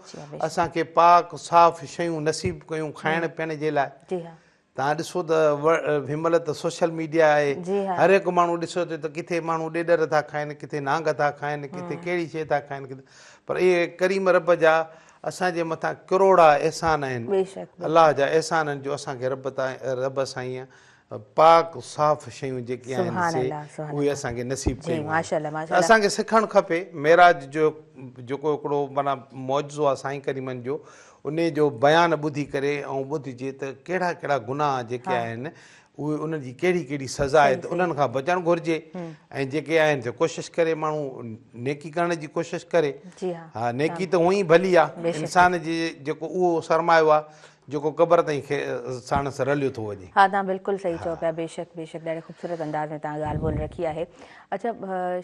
اسان کي پاڪ صاف شيون نصيب ڪيون کائڻ پيئڻ جي لاء توهان ڏسو ته هن مهل ته سوشل ميڊيا آهي هر هڪ ماڻهو ڏسو ٿو ته ڪٿي ماڻهو ڏيڏر ٿا کائن ڪٿي نانگ ٿا کائن ڪٿي ڪهڙي شيء ٿا کائن پر اهي ڪريم رب جا اسان جي مٿان ڪروڙا احسان آهن الله جا احسان آهن جو اسان کي رب رب سائين پاڪ صاف شيون جيڪي آهن سي اهي اسان کي نصيب ڪيون آهن ته اسان کي سکڻ کپي معراج جو جيڪو هڪڙو معنيٰ معجزو آهي سائين ڪريمن جو انهي جو بيان ٻڌي ڪري ۽ ٻڌجي ته ڪهڙا ڪهڙا گناهه جيڪي آهن اهي انهن جي ڪهڙي ڪهڙي سزا آهي ته انهن کان بچڻ گهرجي ۽ جيڪي آهن سي ڪوشش ڪري ماڻهو نيڪي ڪرڻ جي ڪوشش ڪري ها نيڪي ته هونئن ئي ڀلي آهي انسان جي جيڪو اهو سرمايو آهي جيڪو قبر تائين ساڻس رليو ٿو وڃي. ها توهان بلڪل صحيح چئو پيا بيشڪ بيشڪ ڏاڍي خوبصورت انداز ۾ توهان ڳالهه ٻولهه رکي آهي اڇا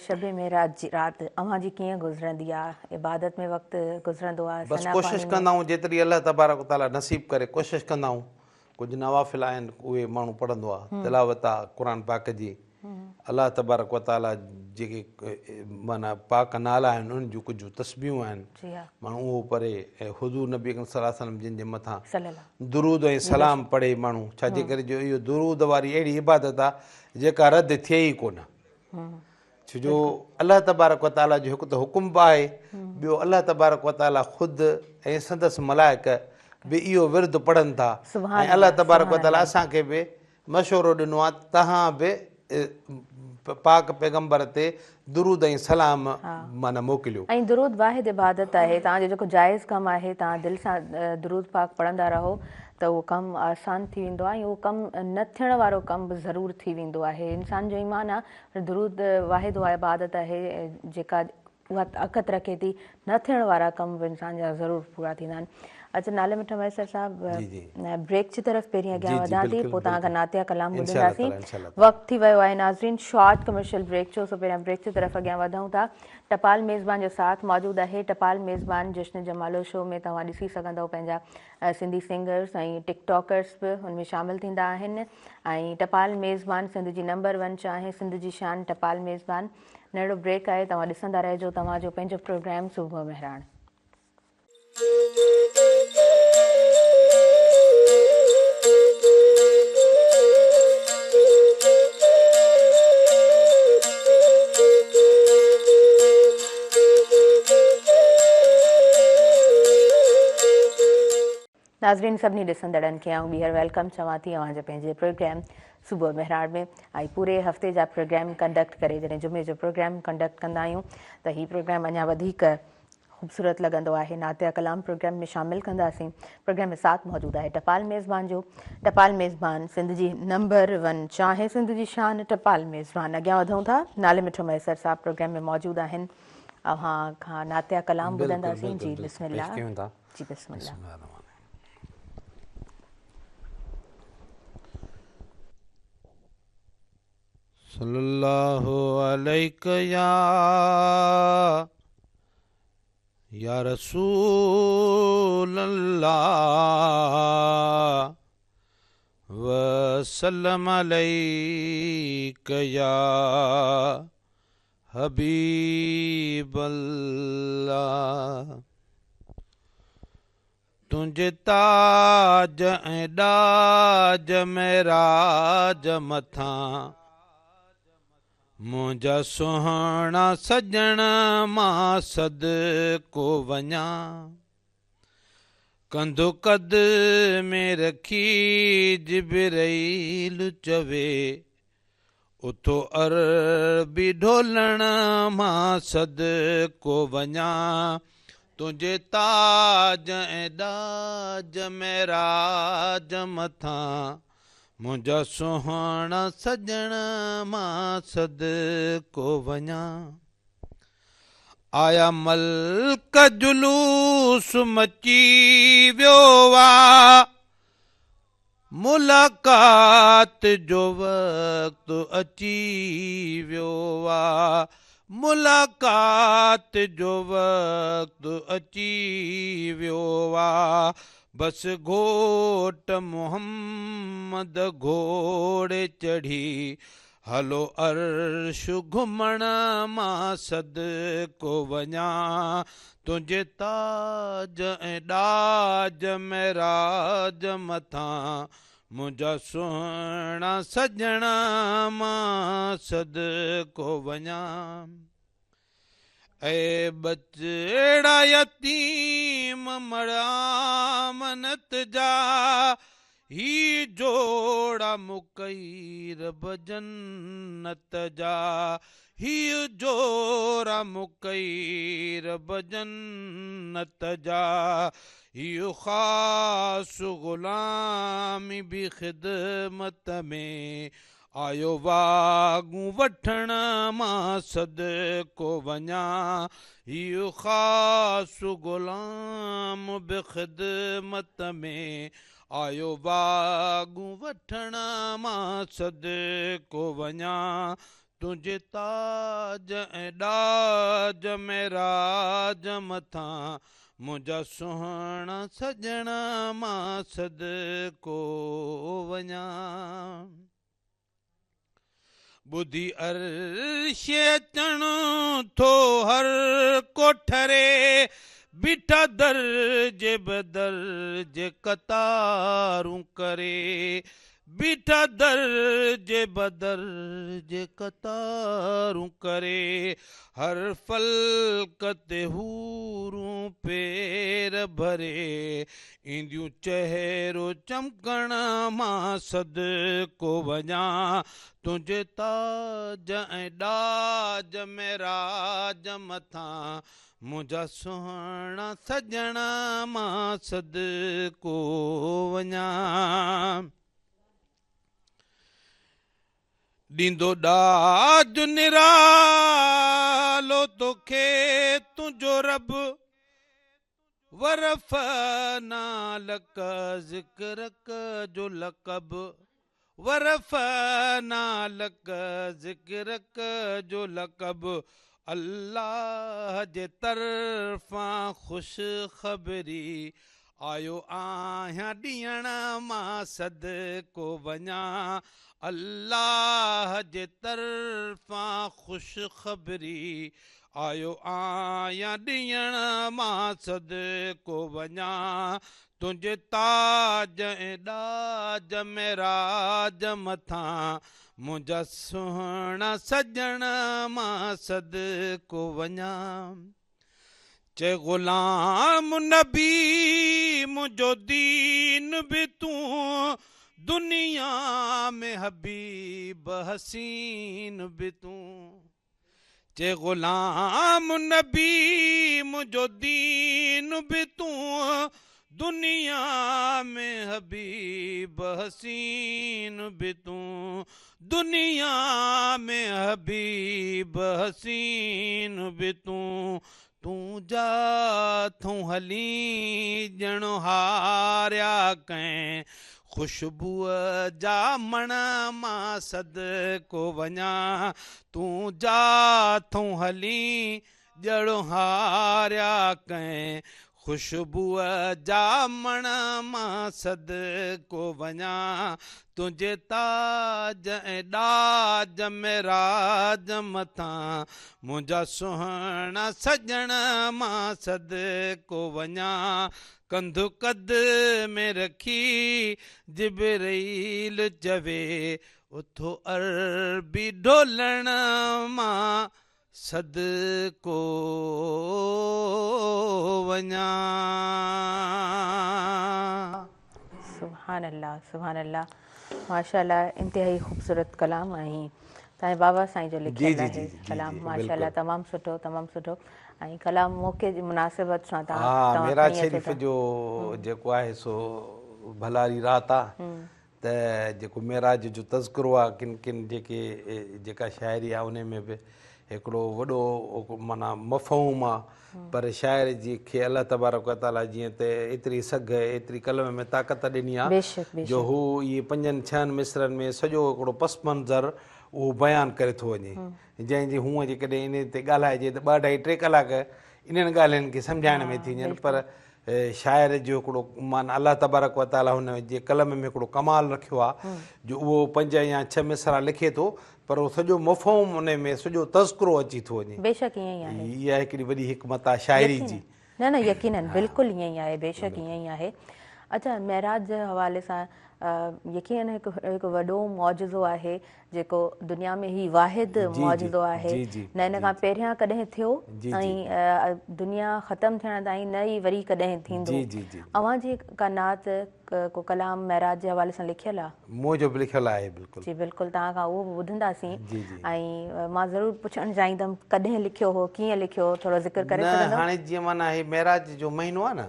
شب معراج جي رات اوهان جي ڪيئن گذرندي آ عبادت ۾ وقت گذرندو آ بس ڪوشش ڪندا آهيون جيتري الله تبارڪ وتعالي نصيب ڪري ڪوشش ڪندا آهيون ڪجهه نوافل آهن اهي ماڻهو پڙهندو آ تلاوت آ قرآن پاڪ جي الله تبارڪ وتعالي جيڪي معنيٰ پاڪ نالا آهن انهن جون ڪجهه تسبيحون آهن ماڻهو اهو پڙهي ۽ حضور نبي اڪرم صلي الله عليه وسلم جن جي مٿان درود ۽ سلام پڙهي ماڻهو ڇا جي ڪري جو اهو درود واري اهڙي عبادت آهي جيڪا رد ٿئي ئي ڪونه ڇو جو الله تبارڪ وتعالي جو هڪ ته حڪم به آهي ٻيو الله تبارڪ وتعالي خود ۽ سندس ملائڪ به اهو ورد پڙهن ٿا ۽ الله تبارڪ وتعالي اسان کي به مشورو ڏنو آهي ته توهان به پاڪ پيغمبر تي درود ۽ سلام معنيٰ موڪليو. ۽ درود واحد عبادت آهي توهان جو جيڪو جائز ڪم آهي توهان دل سان درود پاڪ پڙهندا رهو ته اهو ڪم آسان ٿي ويندو آهي ۽ اهو ڪم نه ٿيڻ وارو ڪم به ضرور ٿي ويندو آهي انسان جو ايمان آهي درود واحد اها عبادت آهي جيڪا اها طاقت رکي ٿي نه ٿيڻ وارا ڪم به انسان جا ضرور پورا ٿيندا آهن. اچ نالي مٺو مهيسر صاحب بريڪ جي طرف پهرين اڳيان وڌان ٿي پوء توهان کان نعتيه ڪلام ٻڌنداسين. وقت ٿي ويو آهي ناظرين شارٽ ڪمرشل بريڪ جو سو پهريان بريڪ جي طرف اڳيان وڌون ٿا. ٽپال ميزبان جو ساٿ موجود آهي. ٽپال ميزبان جشن جمالو شو ۾ توهان ڏسي سگهندؤ پنهنجا سنڌي سنگرس ۽ ٽڪ ٽاڪرس به ان ۾ شامل ٿيندا آهن ۽ ٽپال ميزبان سنڌ جي نمبر ون چانهه سنڌ جي شان ٽپال ميزبان ننڍڙو بريڪ آهي توهان ڏسندا رهجو توهان جو پنهنجو پروگرام صبح مهراڻ. ناظرين سڀني ڏسندڙن کي آئون ٻيهر welcome چوان ٿي اوهان جي پنهنجي پروگرام صبح مهراڻ ۾ ۽ پوري هفتي جا پروگرام ڪنڊڪٽ ڪري جڏهن جمعي جو پروگرام ڪنڊڪٽ ڪندا آهيون ته هي پروگرام اڃا وڌيڪ خوبصورت لڳندو آهي نعتيه ڪلام پروگرام ۾ شامل ڪنداسين پروگرام ۾ ساٿ موجود آهي ٽپال ميزبان جو ٽپال ميزبان سنڌ جي نمبر ون چانهه سنڌ جي شان ٽپال ميزبان اڳيان وڌون ٿا نالي مٺو مهيسر صاحب پروگرام ۾ موجود آهن اوهان کان نعتيه ڪلام ٻڌنداسين جي بسم الله جي بسم الله. صلي الله عليڪ يا يا رسول الله وسلم عليڪ يا حبيب الله. تنهنجي تاج ۽ ڏاج معراج مٿان منهنجا سهڻا سڄڻ مان صدقو وڃان ڪنڌ قد ۾ رکي جبرئيل چوي اٿو عربي ڍولڻ مان صدقو وڃان تنهنجي تاج ۽ ڏاج معراج مٿان منهنجا سهڻا سڄڻ مان صدقو وڃان آيا ملڪ جلوس مچي ويو آ ملاقات جو وقت اچي ويو آ ملاقات جو وقت اچي ويو آ بس گهوٽ محمد گهوڙي چڙهي هلو عرش گهمڻ مان صدقو وڃان تنهنجي تاج ۽ ڏاج معراج مٿان منهنجا سهڻا سڄڻ مان صدقو وڃان اي ٻچڙا يتيم مڙا منت جا هي جوڙا مڪئي رب جنت جا هي جوڙا مڪئي رب جنت جا هي خاص غلامي به خدمت ۾ آيو واڳون وٺڻ مان صدقو وڃان هي خاص غلام به خدمت ۾ آيو واڳون وٺڻ مان صدقو وڃان تنهنجي تاج ۽ ڏاج معراج مٿان منهنجا سهڻا سڄڻ مان صدقو وڃان. ٻڌي عرش اچڻ ٿو هر ڪو ٺري، بيٺا درجي بدرجي قطارون ڪري، بيٺا درجي بدرجي قطارون ڪري، هر فلڪ تي حورون پير ڀري، اينديون چهرو چمڪڻ مان صدقو وڃان تنهنجي تاج ۽ ڏاج معراج مٿان منهنجا سهڻا سڄڻ مان صدقو وڃان. ڏيندو ڏاج نرالو توکي تنهنجو رب. ورفعنا لڪ ذڪرڪ جو لقب ورفعنا لڪ ذڪرڪ جو لقب الله جي طرفان خوشخبري آيو آهيان ڏيڻ مان صدقو وڃان الله جي طرفان خوشخبري آيو آهيان ڏيڻ مان صدقو وڃان تنهنجي تاج ۽ ڏاج معراج مٿان منهنجا سهڻا سڄڻ مان صدقو وڃان چئي غلام نبي منهنجو دين به تون دنيا ۾ حبيب حسين به تون چي غلام نبي منهنجو دين به تون دنيا ۾ حبيب حسين به تون دنيا ۾ حبيب حسين به تون تون جاٿون هلين ڄڻ هاريا ڪنهن خوشبوء جا مڻ مان صدقو وڃان تون جاٿون هلين ڄڻ هاريا ڪنهن خوشبوء جا مڻ مان صدقو وڃان تنهنجي تاج ۽ ڏاج معراج مٿان منهنجا سهڻا سڄڻ مان صدقو وڃان ڪنڌ قد ۾ رکي جبرئيل چوي اٿو عربي ڍولڻ مان صدقو وڃان. سبحان الله سبحان الله ماشاءالله انتهائي خوبصورت ڪلام ۽ تانجي بابا سائين جو لکيل آهي ڪلام ماشاءالله تمام سٺو تمام سٺو ۽ ڪلام موقعي جي مناسبت سان تان ها معراج شريف جو جيڪو آهي سو ڀلاري رات آ ته جيڪو معراج جو تذڪرو آ ڪن ڪن جيڪي جيڪا شاعري آ انهي ۾ به هڪڙو وڏو معنيٰ مفهوم آ پر شاعر جي کي الله تبارڪ و تعاليٰ جيئن ته ايتري سگهه ايتري قلم ۾ طاقت ڏني آ جو هو اهي پنجن ڇهن مصرعن ۾ سڄو هڪڙو پس منظر اهو بيان ڪري ٿو وڃي جنهن جي هونء جيڪڏهن انهي تي ڳالهائجي ته ٻه اڍائي ٽي ڪلاڪ انهن ڳالهين کي سمجهائڻ ۾ ٿي وڃن پر شاعر جو هڪڙو معنيٰ الله تبارڪ و تعاليٰ هن جي قلم ۾ هڪڙو ڪمال رکيو آهي جو اهو پنج يا ڇهه مصرع لکي ٿو پر اهو سڄو مفهوم ان ۾ سڄو تذڪرو اچي ٿو وڃي. بيشڪ ائين ئي آهي. اها هڪڙي وڏي حڪمت آهي شاعري جي. نه نه يقينن بلڪل ائين ئي آهي بيشڪ ائين ئي آهي. اڇا معراج جي حوالي سان يقينن هڪ هڪ وڏو معجزو آهي جيڪو دنيا ۾ هي واحد معجزو آهي نه ان کان پهريان ڪڏهن ٿيو ۽ دنيا ختم ٿيڻ تائين نه ئي وري ڪڏهن ٿيندو. اوهان جي ڪا نعت ڪو ڪلام معراج جي حوالي سان لکيل آ؟ منهنجو به لکيل آهي بلڪل. جي بلڪل توهان کان اهو به ٻڌنداسين ۽ مان ضرور پڇڻ چاهيندم ڪڏهن لکيو هو ڪيئن لکيو هو ٿورو ذڪر ڪري سگهندؤ؟ نه هاڻي جيئن معنيٰ هي معراج جو مهينو آ نه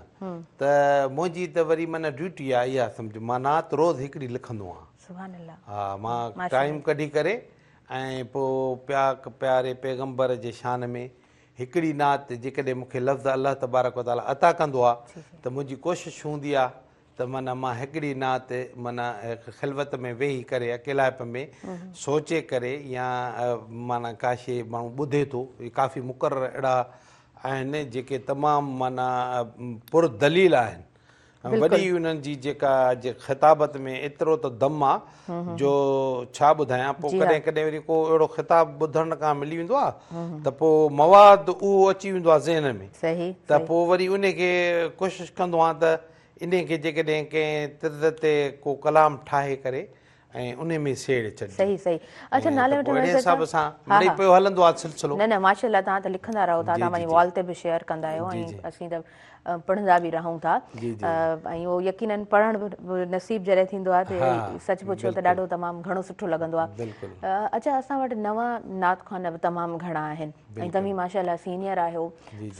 ته منهنجي ته وري معنيٰ ڊيوٽي آ اها سمجهه مان نعت روز هڪڙي لکندو آهيان. سبحان الله ها مان ٽائيم ڪڍي ڪري ۽ پوء پياڪ پياري پيغمبر جي شان ۾ هڪڙي نعت جيڪڏهن مون کي لفظ الله تبارڪ و تعالي عطا ڪندو آ ته منهنجي ڪوشش هوندي آ ته معنيٰ مان هڪڙي نعت معنيٰ خلوت ۾ ويهي ڪري اڪيلائپ ۾ سوچي ڪري يا معنيٰ ڪا شيء ماڻهو ٻڌي ٿو ڪافي مقرر اهڙا آهن جيڪي تمام معنيٰ پر دليل آهن وڏي انهن جي جيڪا جي خطابت ۾ ايترو ته دم آ جو ڇا ٻڌايان پوء ڪڏهن ڪڏهن وري ڪو اهڙو خطاب ٻڌڻ کان ملي ويندو آ ته پوء مواد اهو اچي ويندو آ ذهن ۾ ته پوء وري انهي کي ڪوشش ڪندو آهيان ته انهي کي جيڪڏهن ڪنهن طرز تي ڪو ڪلام ٺاهي ڪري ۽ انهي ۾ سيڙي ڇڏجي. صحيح صحيح اڇا نالي وٺڻ اهڙي حساب سان مڙئي پيو هلندو آ سلسلو. نه نه ماشاءالله توهان ته لکندا رهو ٿا توهان پنهنجي وال تي به شيئر ڪندا آهيو ۽ اسين ته پڙهندا به رهون ٿا ۽ اهو يقينن پڙهڻ به نصيب جڏهن ٿيندو آ ته سچ پڇو ته ڏاڍو تمام گهڻو سٺو لڳندو آ. اڇا اسان وٽ نوان نعت خوان به تمام گهڻا آهن ۽ توهين ماشاءالله سينيئر آهيو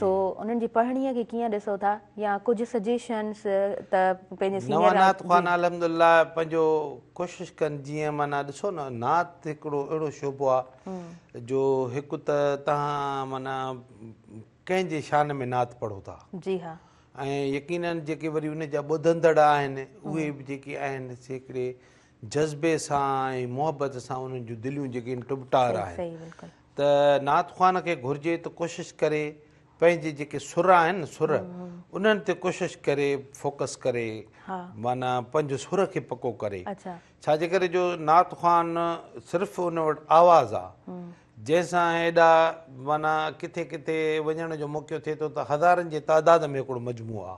سو انهن جي پڙهڻي کي ڪيئن ڏسو ٿا يا ڪجهه سجيشنس ته پنهنجي سينيئر نوان نعت خوان الحمدلله پنهنجو ڪوشش ڪن جيئن معنيٰ ڏسو نه نعت هڪڙو اهڙو شعبو آ جو هڪ ته توهان معنيٰ ڪنهن جي شان ۾ نعت پڙهو ٿا جي ها. ۽ يقينن جيڪي وري ان جا ٻڌندڙ آهن اهي به جيڪي آهن سي هڪڙي جذبي سان ۽ محبت سان انهن جون دليون جيڪي آهن ٽٻٽار آهن ته نعت خوان کي گهرجي ته ڪوشش ڪري پنهنجي جيڪي سر آهن نه سر انهن تي ڪوشش ڪري فوڪس ڪري معنيٰ پنهنجو سر کي پڪو ڪري ڇا جي ڪري جو نعت خوان صرف ان وٽ آواز آ جنهن سان ايڏا معنيٰ ڪٿي ڪٿي وڃڻ جو موقعو ٿئي ٿو ته هزارن جي تعداد ۾ هڪڙو مجموعو آ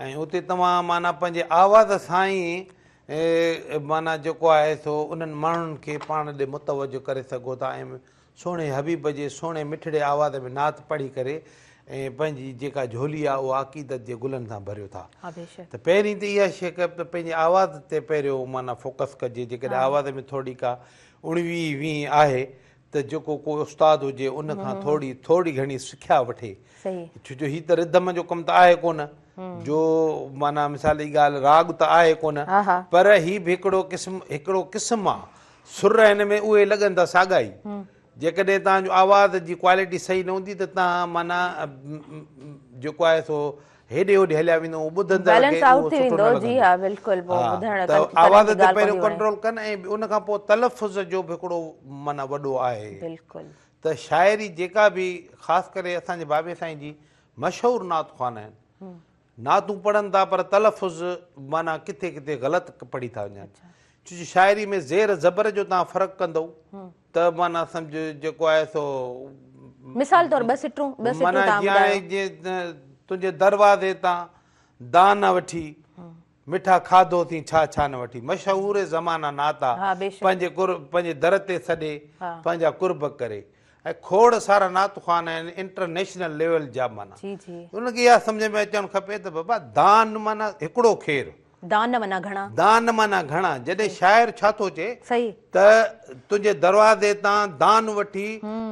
۽ اتي توهان معنيٰ پنهنجي آواز سان ئي معنيٰ جيڪو آهي سو انهن ماڻهن کي پاڻ ڏي متوجه ڪري سگهو ٿا ۽ سهڻي حبيب جي سهڻي مٺڙي آواز ۾ نعت پڙهي ڪري ۽ پنهنجي جيڪا جهولي آ اها عقيدت جي گلن سان ڀريو ٿا ته پهرين ته اها شيء ڪبي ته پنهنجي آواز تي پهريون معنيٰ فوڪس ڪجي جيڪڏهن آواز ۾ ٿورڙي ڪا اڻويهه ويهه آهي ته جيڪو ڪو استاد هجي ان کان ٿورڙي ٿورڙي گهڻي سکيا وٺي ڇو جو هي ته رڌم جو ڪم ته آهي ڪونه جو معنيٰ مثال جي ڳالهه راڳ ته آهي ڪونه پر هي به هڪڙو قسم هڪڙو قسم آ سر هن ۾ اهي لڳن ٿا ساڳا ئي. جيڪڏهن توهان جو آواز جي ڪوالٽي صحيح نه هوندي ته توهان معنيٰ جيڪو آهي سو هيڏي هوڏي هليا ويندو اهو ٻڌندڙ کي بيلنس اهو آئوٽ ٿي سٺو نه ويندو جي لڳندو. ها بلڪل پوء ها ٻڌڻ ته ڪن ڪنن آواز کي تي ڳالهه ڪونه پهريون ٿي وڻي. ڪنٽرول ڪن ۽ ان کان پوء تلفظ جو به هڪڙو معنيٰ وڏو آهي. بلڪل. ته شاعري جيڪا به خاص ڪري اسان جي بابي سائين جي مشهور نعت خوان آهن نعتون پڙهن ٿا پر تلفظ معنيٰ ڪٿي ڪٿي غلط پڙهي ٿا وڃن ڇو جو شاعري ۾ زير زبر جو توهان فرق ڪندؤ ته معنيٰ سمجهه جيڪو آهي سو مثال طور ٻه سٽون ٻه سٽون معنيٰ توهان جيئن ٻڌايو هاڻي جيئن تنهنجي دروازي تان دان وٺي مٺا کاڌو ٿي ڇا ڇا نه وٺي مشهور زمانه نعت آ ها بيشڪ پنهنجي قرب پنهنجي در تي سڏي ها پنهنجا قرب ڪري ۽ کوڙ سارا نعت خوان آهن انٽرنيشنل ليول جا معنيٰ جي جي. انهن کي اها سمجهه ۾ اچڻ کپي ته بابا دان معنيٰ هڪڙو کير. دان معنيٰ گهڻا. دان معنيٰ گهڻا جڏهن شاعر ڇا ٿو چئي صحيح. ته تنهنجي دروازي تان دان وٺي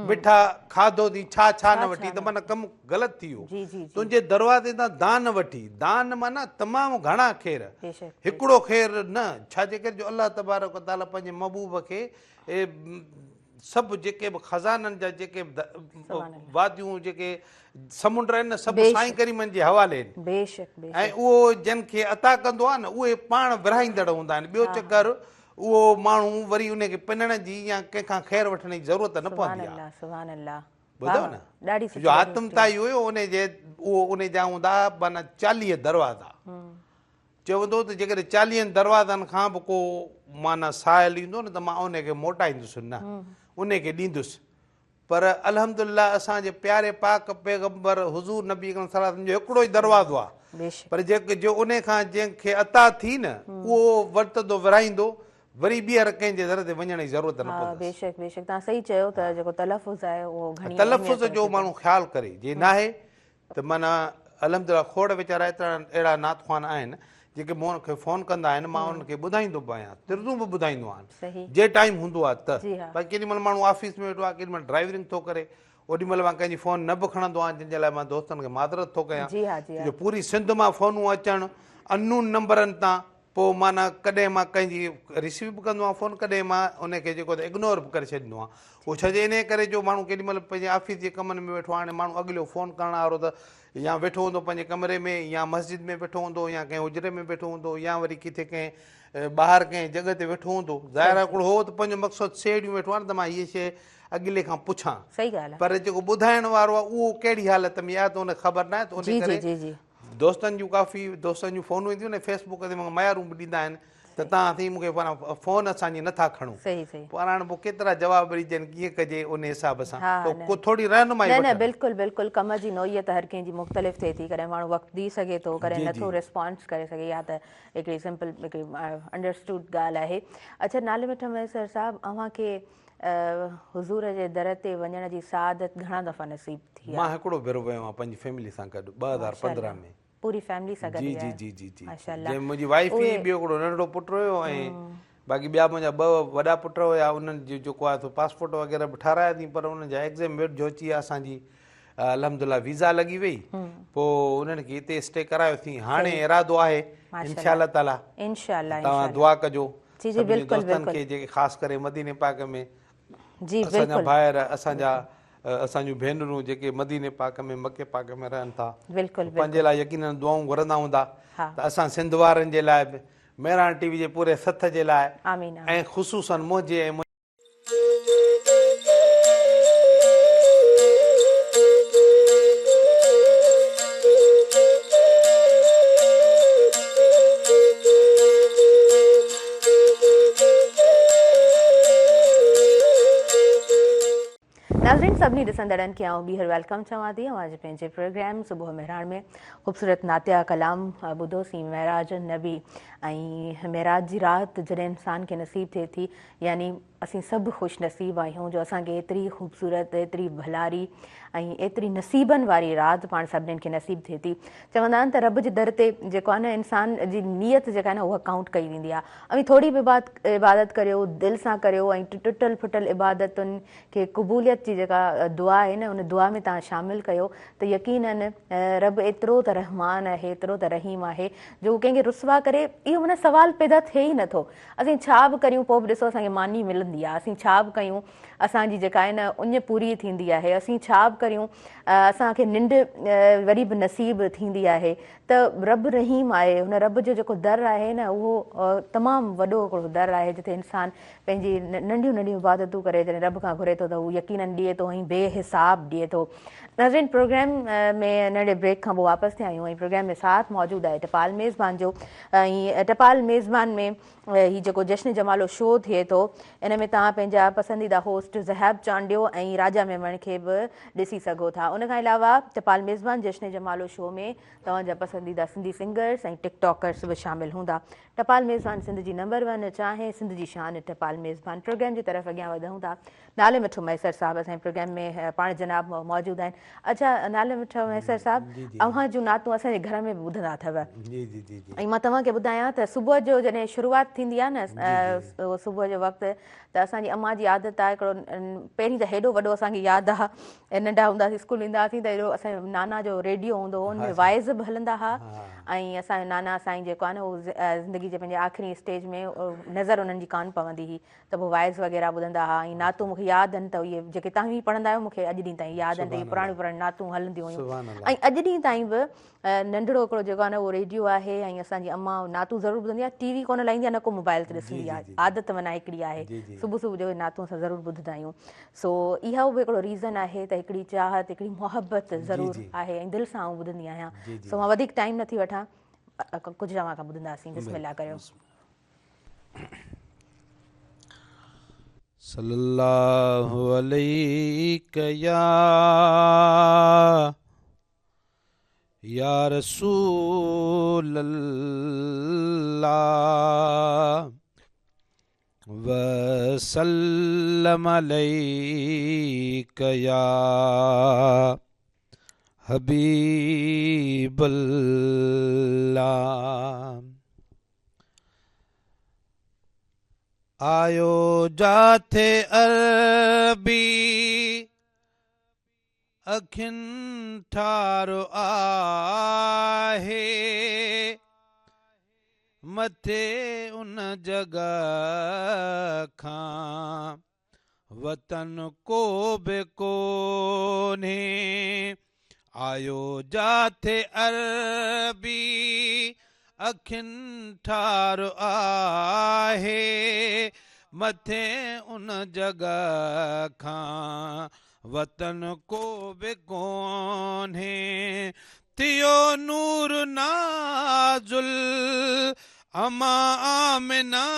مٺا کاڌو ٿي ڇا ڇا نه وٺي ته معنيٰ ڪم غلط ٿي ويو جي جي جي. تنهنجي دروازي تان دان وٺي دان معنيٰ تمام گهڻا کير بيشڪ هڪڙو کير نه ڇا جي ڪري جو الله تبارڪ وتعاليٰ پنهنجي محبوب کي سڀ جيڪي به خزانن جا جيڪي به واديون جيڪي سمنڊ آهن نه سڀ سائين ڪريمن جي حوالي آهن ۽ اهو جن کي عطا ڪندو آهي نه اهي پاڻ ورهائيندڙ هوندا آهن ٻيو چڪر اهو ماڻهو وري ان کي پنڻ جي يا ڪنهن کان خير وٺڻ جي ضرورت نه پوندي آهي ٻڌو نه جو حاتم طائي هيو ان جي اهو ان جا هوندا معنيٰ 40 دروازا چوندو هو ته جيڪڏهن چاليهن دروازن کان به ڪو معنيٰ سائل ايندو نه ته مان ان کي موٽائيندس نه، ان کي ڏيندس. پر الحمدلله اسان جي پياري پاڪ پيغمبر حضور نبي اڪرم صلي الله عليه وسلم جو هڪڙو ئي دروازو آهي، پر جيڪو جو ان کان جنهن کي عطا ٿي نه اهو ورتندو ورهائيندو، وري ٻيهر ڪنهن جي در تي وڃڻ جي ضرورت نه ها پوندس. بيشڪ بيشڪ توهان صحيح چيو ته جيڪو تلفظ آهي اهو گهڻي اهميت تلفظ جو رکي ٿو. ماڻهو خيال ڪري، جي ناهي ته معنيٰ الحمدلله کوڙ ويچارا ايترا اهڙا نعت خوان آهن جيڪي مون کي فون ڪندا آهن مان انهن کي ٻڌائيندو به آهيان طرزون به ٻڌائيندو آهيان جي ٽائيم هوندو آهي ته باقي ڪيڏي مهل ماڻهو آفيس ۾ ويٺو آهي ڪيڏي مهل ڊرائيورنگ ٿو ڪري اوڏي مهل مان ڪنهن جي فون نه به کڻندو آهيان جن جي لاء مان دوستن کي معذرت ٿو ڪيان جو پوري سنڌ مان فونون اچڻ انون نمبرن تان پوء معنيٰ ڪڏهن مان ڪنهن جي رسيو به ڪندو آهيان فون ڪڏهن مان ان کي جيڪو ته اگنور به ڪري ڇڏيندو آهيان اهو ڇا جي انهيء ڪري جو ماڻهو ڪيڏي مهل پنهنجي آفيس جي ڪمن ۾ ويٺو آهي هاڻي ماڻهو اڳليو فون ڪرڻ وارو ته يا ويٺو هوندو پنهنجي ڪمري ۾ يا مسجد ۾ ويٺو هوندو يا ڪنهن حجري ۾ ويٺو هوندو يا وري ڪٿي ڪنهن ٻاهر ڪنهن جڳهه تي ويٺو هوندو ظاهر آهي هڪڙو هو ته پنهنجو مقصد سيڙيون ويٺو آهي نه ته مان هيء شيء اڳلي کان پڇان پر جيڪو ٻڌائڻ وارو آهي اهو ڪهڙي حالت ۾ آهي ته ان کي خبر ناهي ته ان ڪري دوستن جون ڪافي دوستن جون فونون اينديون آهن فيس بڪ تي مونکي ميارون به ڏيندا آهن ته تان سائين مونکي فلاڻا فون اسان جي نٿا کڻو پر هاڻي پوء ڪيترا جواب ڏجن ڪيئن ڪجي ان حساب سان ته ڪو ٿوري رهنمائي نه نه بلڪل بلڪل ڪم جي نوعيت هر ڪنهن جي مختلف ٿئي ٿي ڪڏهن ماڻهو وقت ڏئي سگهي ٿو ڪڏهن نٿو ريسپانس ڪري سگهي اها ته هڪڙي سمپل هڪڙي انڊرسٽوڊ ڳالهه آهي اڇا نالي مٺ مهيسر صاحب اوهان کي حضور جي در تي وڃڻ جي سعادت گهڻا دفعا نصيب ٿي آهي؟ مان هڪڙو ڀيرو ويو آهيان پنهنجي فيملي سان گڏ 2015 ۾. پوري فيملي سان گڏ جي ويا جي آهيو؟ جي جي جي ماشاء الله. جنهن ۾ منهنجي وائيف هئي ٻيو هڪڙو ننڍڙو پٽ هيو ۽ باقي ٻيا منهنجا ٻه وڏا پٽ هيا انهن جو جيڪو آهي سو پاسپورٽ وغيره به ٺاراياسين پر انهن جا ايگزام ويجهو اچي ويا اسان جي الحمدلله ويزا لڳي وئي پوء انهن کي هتي اسٽي ڪرايوسين هاڻي ارادو آهي انشاء الله تعالي انشاء الله توهان دعا ڪجو جي جي سڀني بلڪل دوستن بلڪل کي جيڪي خاص ڪري مديني پاڪ ۾ جي اسان جا بلڪل ڀائر اسان جا اسان جون ڀينرون جيڪي مديني پاڪ ۾ مڪي پاڪ ۾ رهن ٿا بلڪل پنهنجي لاء يقينن دعائون گهرندا هوندا ته اسان سنڌ وارن جي لاء به مهراڻ ٽي وي جي پوري سٿ جي لاء ۽ خصوصن منهنجي ۽ ناظرين سڀني ڏسندڙن کي آئون ٻيهر welcome چوان ٿي اوهان جي پنهنجي پروگرام صبح مهراڻ ۾ خوبصورت نعتيه ڪلام ٻڌوسين معراج النبي ۽ معراج جي رات جڏهن انسان کي نصيب ٿئي ٿي يعني اسين سڀ خوش نصيب آهيون جو اسان کي ايتري خوبصورت ايتري ڀلاري ۽ ايتري نصيبن واري رات پاڻ سڀني کي نصيب ٿئي ٿي چوندا آهن ته رب جي در تي جيڪو آهي نه انسان جي نيت جيڪا آهي نه اها ڪائونٽ ڪئي ويندي آهي اوهين ٿوري به عبادت ڪريو دل سان ڪريو ۽ ٽٽل ڦٽل عبادتن کي قبوليت جي جيڪا دعا آهي نه ان دعا ۾ توهان شامل ڪيو ته يقينن رب ايترو ته رحمان آهي ايترو ته رحيم آهي جو ڪنهن کي رسوا ڪري اهو معنيٰ سوال پيدا ٿئي ئي نٿو اسين ڇا به ڪريون پوء به ڏسو اسان کي ماني ملندي آهي اسين ڇا به ڪيون اسان جي جيڪا آهي نه اڃ پوري ٿيندي آهي اسين ڇا به ڪريون اسان کي ننڊ وري به نصيب ٿيندي آهي ته رب رحيم آهي هن رب جو جيڪو در آهي نه اهو تمام وڏو هڪڙو در آهي جتي انسان پنهنجي ننڍيون ننڍيون عبادتون ڪري جڏهن رب کان گهري ٿو ته هو يقينن ڏئي ٿو ۽ بي حساب ڏئي ٿو ناظرين پروگرام ۾ ننڍي بريڪ کان پوء واپس ٿيا آهيون ۽ پروگرام ۾ ساٿ موجود آهي ٽپال ميزبان جو ۽ ٽپال ميزبان ۾ هي جيڪو جشن جمالو شو ٿئي ٿو ان ۾ توهان پنهنجا پسنديده هوسٽ زهيب چانڊيو ۽ راجا ميمڻ کي به ڏسي سگهو ٿا ان کان علاوه ٽپال ميزبان جشن جمالو شو ۾ توهان جا پسنديده سنڌي سنگرس ۽ ٽڪ ٽاڪرس به شامل هوندا ٽپال ميزبان سنڌ جي نمبر ون چانهه سنڌ جي شان ٽپال ميزبان پروگرام جي طرف اڳيان وڌون ٿا نالي مٺو مهيسر صاحب اسان جي پروگرام ۾ پاڻ جناب موجود آهن اڇا نالي مٺو مهيسر صاحب اوهان جون نعتون اسان جي گهر ۾ به ٻڌندا اٿو جي جي جي ۽ مان توهان کي ٻڌايان ته صبح جو جڏهن شروعات ٿيندي آهي نه صبح جو وقت ته اسان جي امان جي عادت آهي هڪڙو پهرين ته هيڏو وڏو اسان کي ياد آهي ننڍا هوندا هئاسين اسڪول ويندا هئاسين ته هيڏو اسان جو نانا جو ريڊيو هوندو هو ان ۾ وائز به هلندا هئا ۽ اسان جو نانا سائين جيڪو آهي نه اهو زندگي جي پنهنجي آخري اسٽيج ۾ نظر انهن جي ڪانه پوندي هئي ته پوء واعظ وغيره ٻڌندا ها ۽ نعتون مون کي ياد آهن ته اهي جيڪي توهين پڙهندا آهيو مون کي اڄ ڏينهن تائين ياد آهن ته اهي پراڻيون پراڻيون نعتون هلنديون هيون ۽ اڄ ڏينهن تائين به ننڍڙو هڪڙو جيڪو آهي نه اهو ريڊيو آهي ۽ اسان جي امان نعتون ضرور ٻڌندي آهي ٽي وي ڪونه لائيندي آهي نه ڪو موبائل تي ڏسندي آهي عادت معنيٰ هڪڙي آهي صبح صبح جو نعتون اسان ضرور ٻڌندا آهيون سو اهو به هڪڙو ريزن آهي ته هڪڙي چاهت هڪڙي محبت ضرور آهي ۽ دل سان آئون ٻڌندي آهيان سو مان وڌيڪ ٽائيم نٿي وٺان ڪجهه اوهان کان ٻڌنداسين بسم الله ڪريو. صلي الله عليڪ يا يا رسول الله وسلم عليڪ يا حبيب الله. آيو جاٿي عربي اکين ٺار آهي مٿي ان جڳهه کان وطن ڪو به ڪونهي آيو جاٿي عربي اکين ٺار آهي مٿي ان جڳهه کان وطن ڪو به ڪونهي ٿيو نور نازل اما آمنه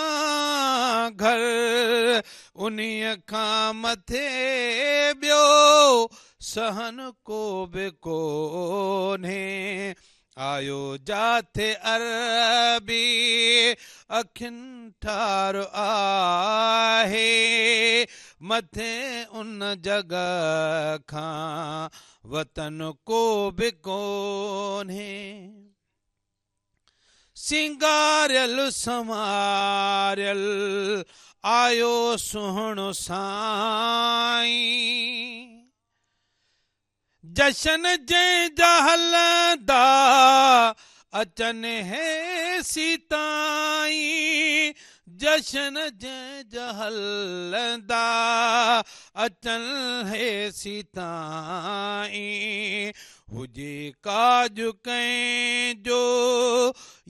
گهر انهيء کان مٿي ٻيو صحن ڪو به ڪونهي آيو جاٿي عربي اکين ٺار آهي مٿي ان جڳهه کان وطن ڪو به ڪونهي. سينگاريل سنواريل آيو سهڻو سائين. جشن جنهن جا هلندا اچن هيسيتائين. جشن جنهن جا هلندا اچن هيسيتائين. هجي ڪاڄ ڪنهن جو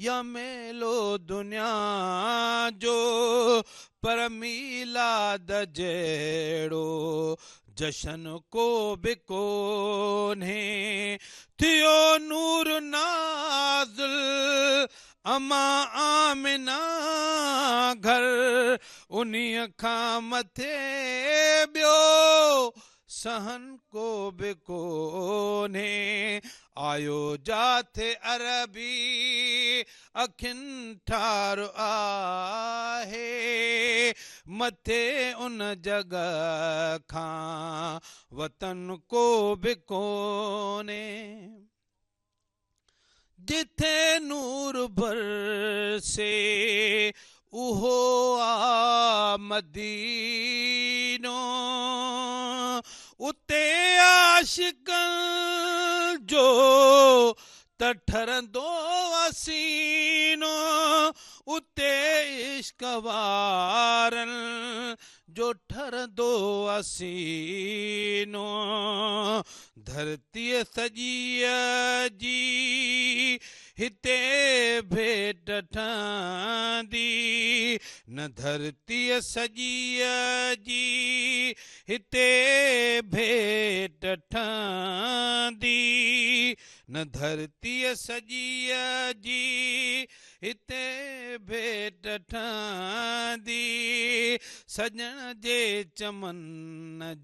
يا ميلو دنيا جو، پر ميلاد جهڙو جشن ڪو به ڪونهي. ٿيو نور نازل اما آمنه گهر، انهيء کان مٿي ٻيو سهن ڪو به ڪونهي. آيو جاٿي عربي اکين ٺار آهي، مٿي ان جڳهه کان وطن ڪو به ڪونهي. جٿي نور برسي اهو آ مدينو، اتي عاشقن جو ته ٺرندو آ سينو، اتي عشق وارن جو ٺرندو آ سينو. ڌرتيء سڄيء جي هتي ڀيٽ ٺهندي نه، ڌرتيء سڄيء جي هتي ڀيٽ ٺهندي نه، ڌرتيء سڄيء جي هتي ڀيٽ ٺهندي. سڄڻ جي چمن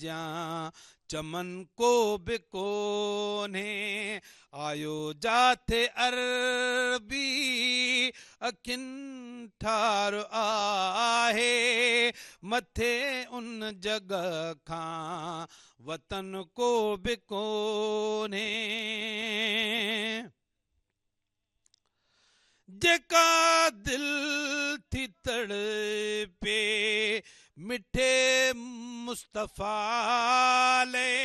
جيان چمن ڪو به ڪونهي. آيو جاٿي عربي اکين ٺار آهي، مٿي ان جڳهه کان وطن ڪو به ڪونهي. جيڪا دل ٿي تڙپي مٺي مصطفيٰ لئي،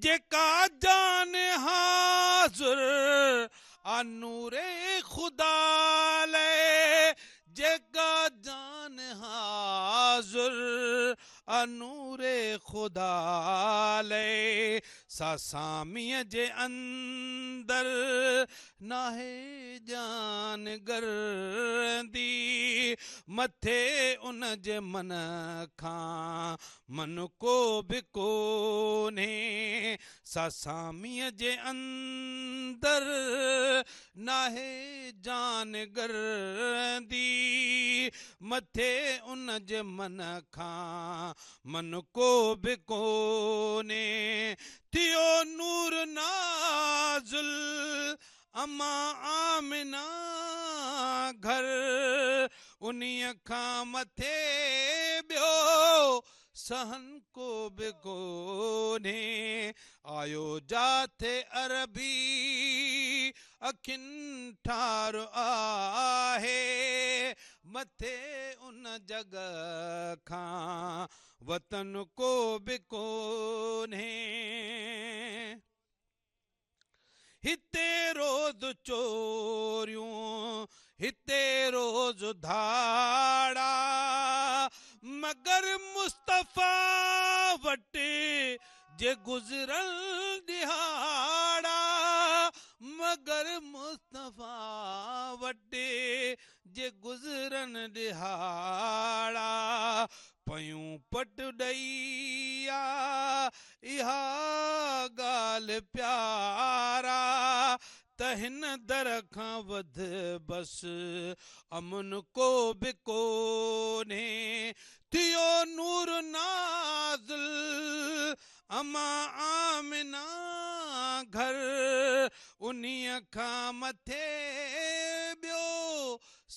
جيڪا جان حاضر آ نور خدا لئي، جيڪا جان حاضر آ نور خدا لئي، سا ساميء جي اندر ناهي جان گردي، مٿي ان جي من کان من ڪو به ڪونهي. سا ساميء جي اندر ناهي جان گردي، مٿي ان جي من کان من ڪو به ڪونهي. ٿيو نور نازل اما آمنه گهر، انهيء کان مٿي ٻيو سهن ڪو به ڪونهي. آيو جاٿي عربي اکين ٺار آهي، مٿي ان جڳهه کان وطن ڪو به ڪونهي. هتي روز چوريون هتي روز ڌاڙا، مگر مصطفيٰ وٽ جي گذرن ڏهاڙا، مگر مصطفيٰ وٽ جي گذرن ڏهاڙا. پيون پٽ ڏئي آ اها ڳالهه پيارا، ته هن در کان وڌ بس امن ڪو به ڪونهي. ٿيو نور نازل اما آمنه گهر، انهيء کان مٿي ٻيو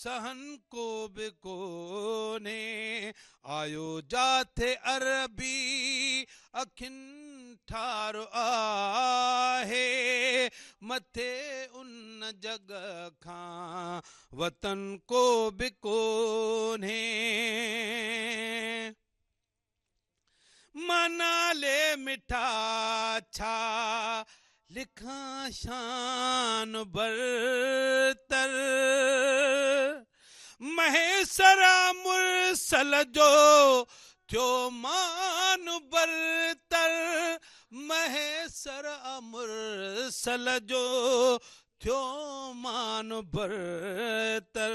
سهن ڪو به ڪونهي. آيو جاٿي عربي اکين ٺار آهي، مٿي ان جڳهه کان وطن ڪو به ڪونهي. مان نالي مٺا ڇا لکان شان برتر، مهيسر مرسل جو ٿيو مان برتر مهيسر مرسل جو ٿيو مان برتر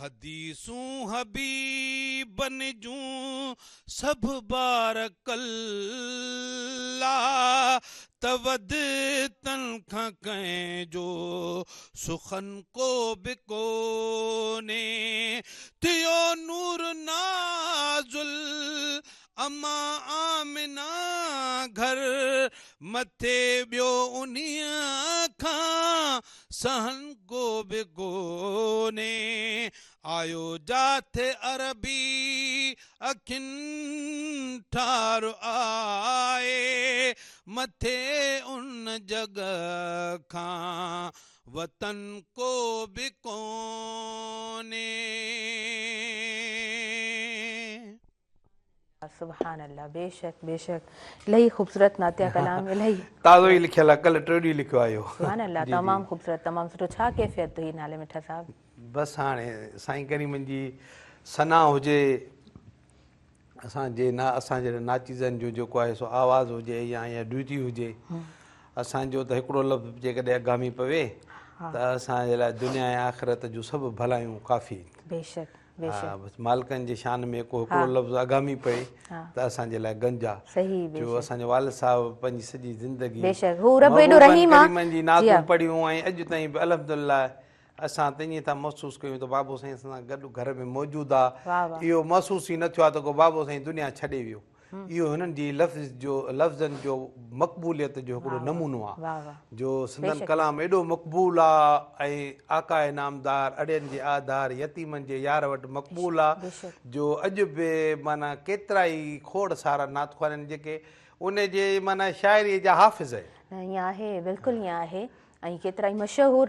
حديثون حبيبن جون سڀ بارڪ الله ته وڌ تن کان ڪنهن جو سخن ڪو به ڪونهي ٿيو نور نازل اما آمنه گهر مٿي ٻيو انهيء کان سهن ڪو به ڪونهي آيو جاٿي عربي اکين ٺار آهي مٿي ان جڳهه کان وطن ڪو به ڪونهي. سبحان الله بيشڪ بيشڪ الاهي خوبصورت نعتيه ڪلام الاهي تازو ئي لکيل آهي ڪلهه ٽيون ڏينهن لکيو آهي اهو. سبحان الله تمام خوبصورت تمام سٺو ڇا ڪيفيت هئي نالي مٺا صاحب. بس هاڻي سائين ڪريمن جي ثنا هجي اسان جي نا اسان جهڙن ناچيزن جو جيڪو آهي سو آواز هجي يا يا ڊيوٽي هجي اسان جو ته هڪڙو لفظ جيڪڏهن اگهامي پوي ته اسان جي لاء دنيا ۽ آخرت جون سڀ ڀلايون ڪافي آهن. بيشڪ بيشڪ. ها بس مالڪن جي شان ۾ ڪو هڪڙو لفظ اگهامي پئي ته اسان جي لاء گنج آ. صحيح بيشڪ. جو اسان جو والد صاحب پنهنجي سڄي زندگي بيشڪ هو رب ايڏو رحيم آ. محبوبن ڪريمن جي نعتون پڙهيون ۽ اڄ تائين به الحمدلله اسان ته ائين ٿا محسوس ڪيون ته بابو سائين اسان سان گڏ گهر ۾ موجود آ. اهو محسوس ئي نه ٿيو آ ته ڪو بابو سائين دنيا ڇڏي ويو. اهو هنن جي لفظ جو لفظن جو مقبوليت جو هڪڙو نمونو آ جو سندن ڪلام ايڏو مقبول آ ۽ آقاء نامدار اڙين جي آڌار يتيمن جي يار وٽ مقبول آ جو اڄ به معنيٰ ڪيترائي کوڙ سارا نعت خوان آهن جيڪي ان جي معنيٰ شاعري جا حافظ آهن. نه ائين آهي بلڪل ائين آهي ۽ ڪيترائي مشهور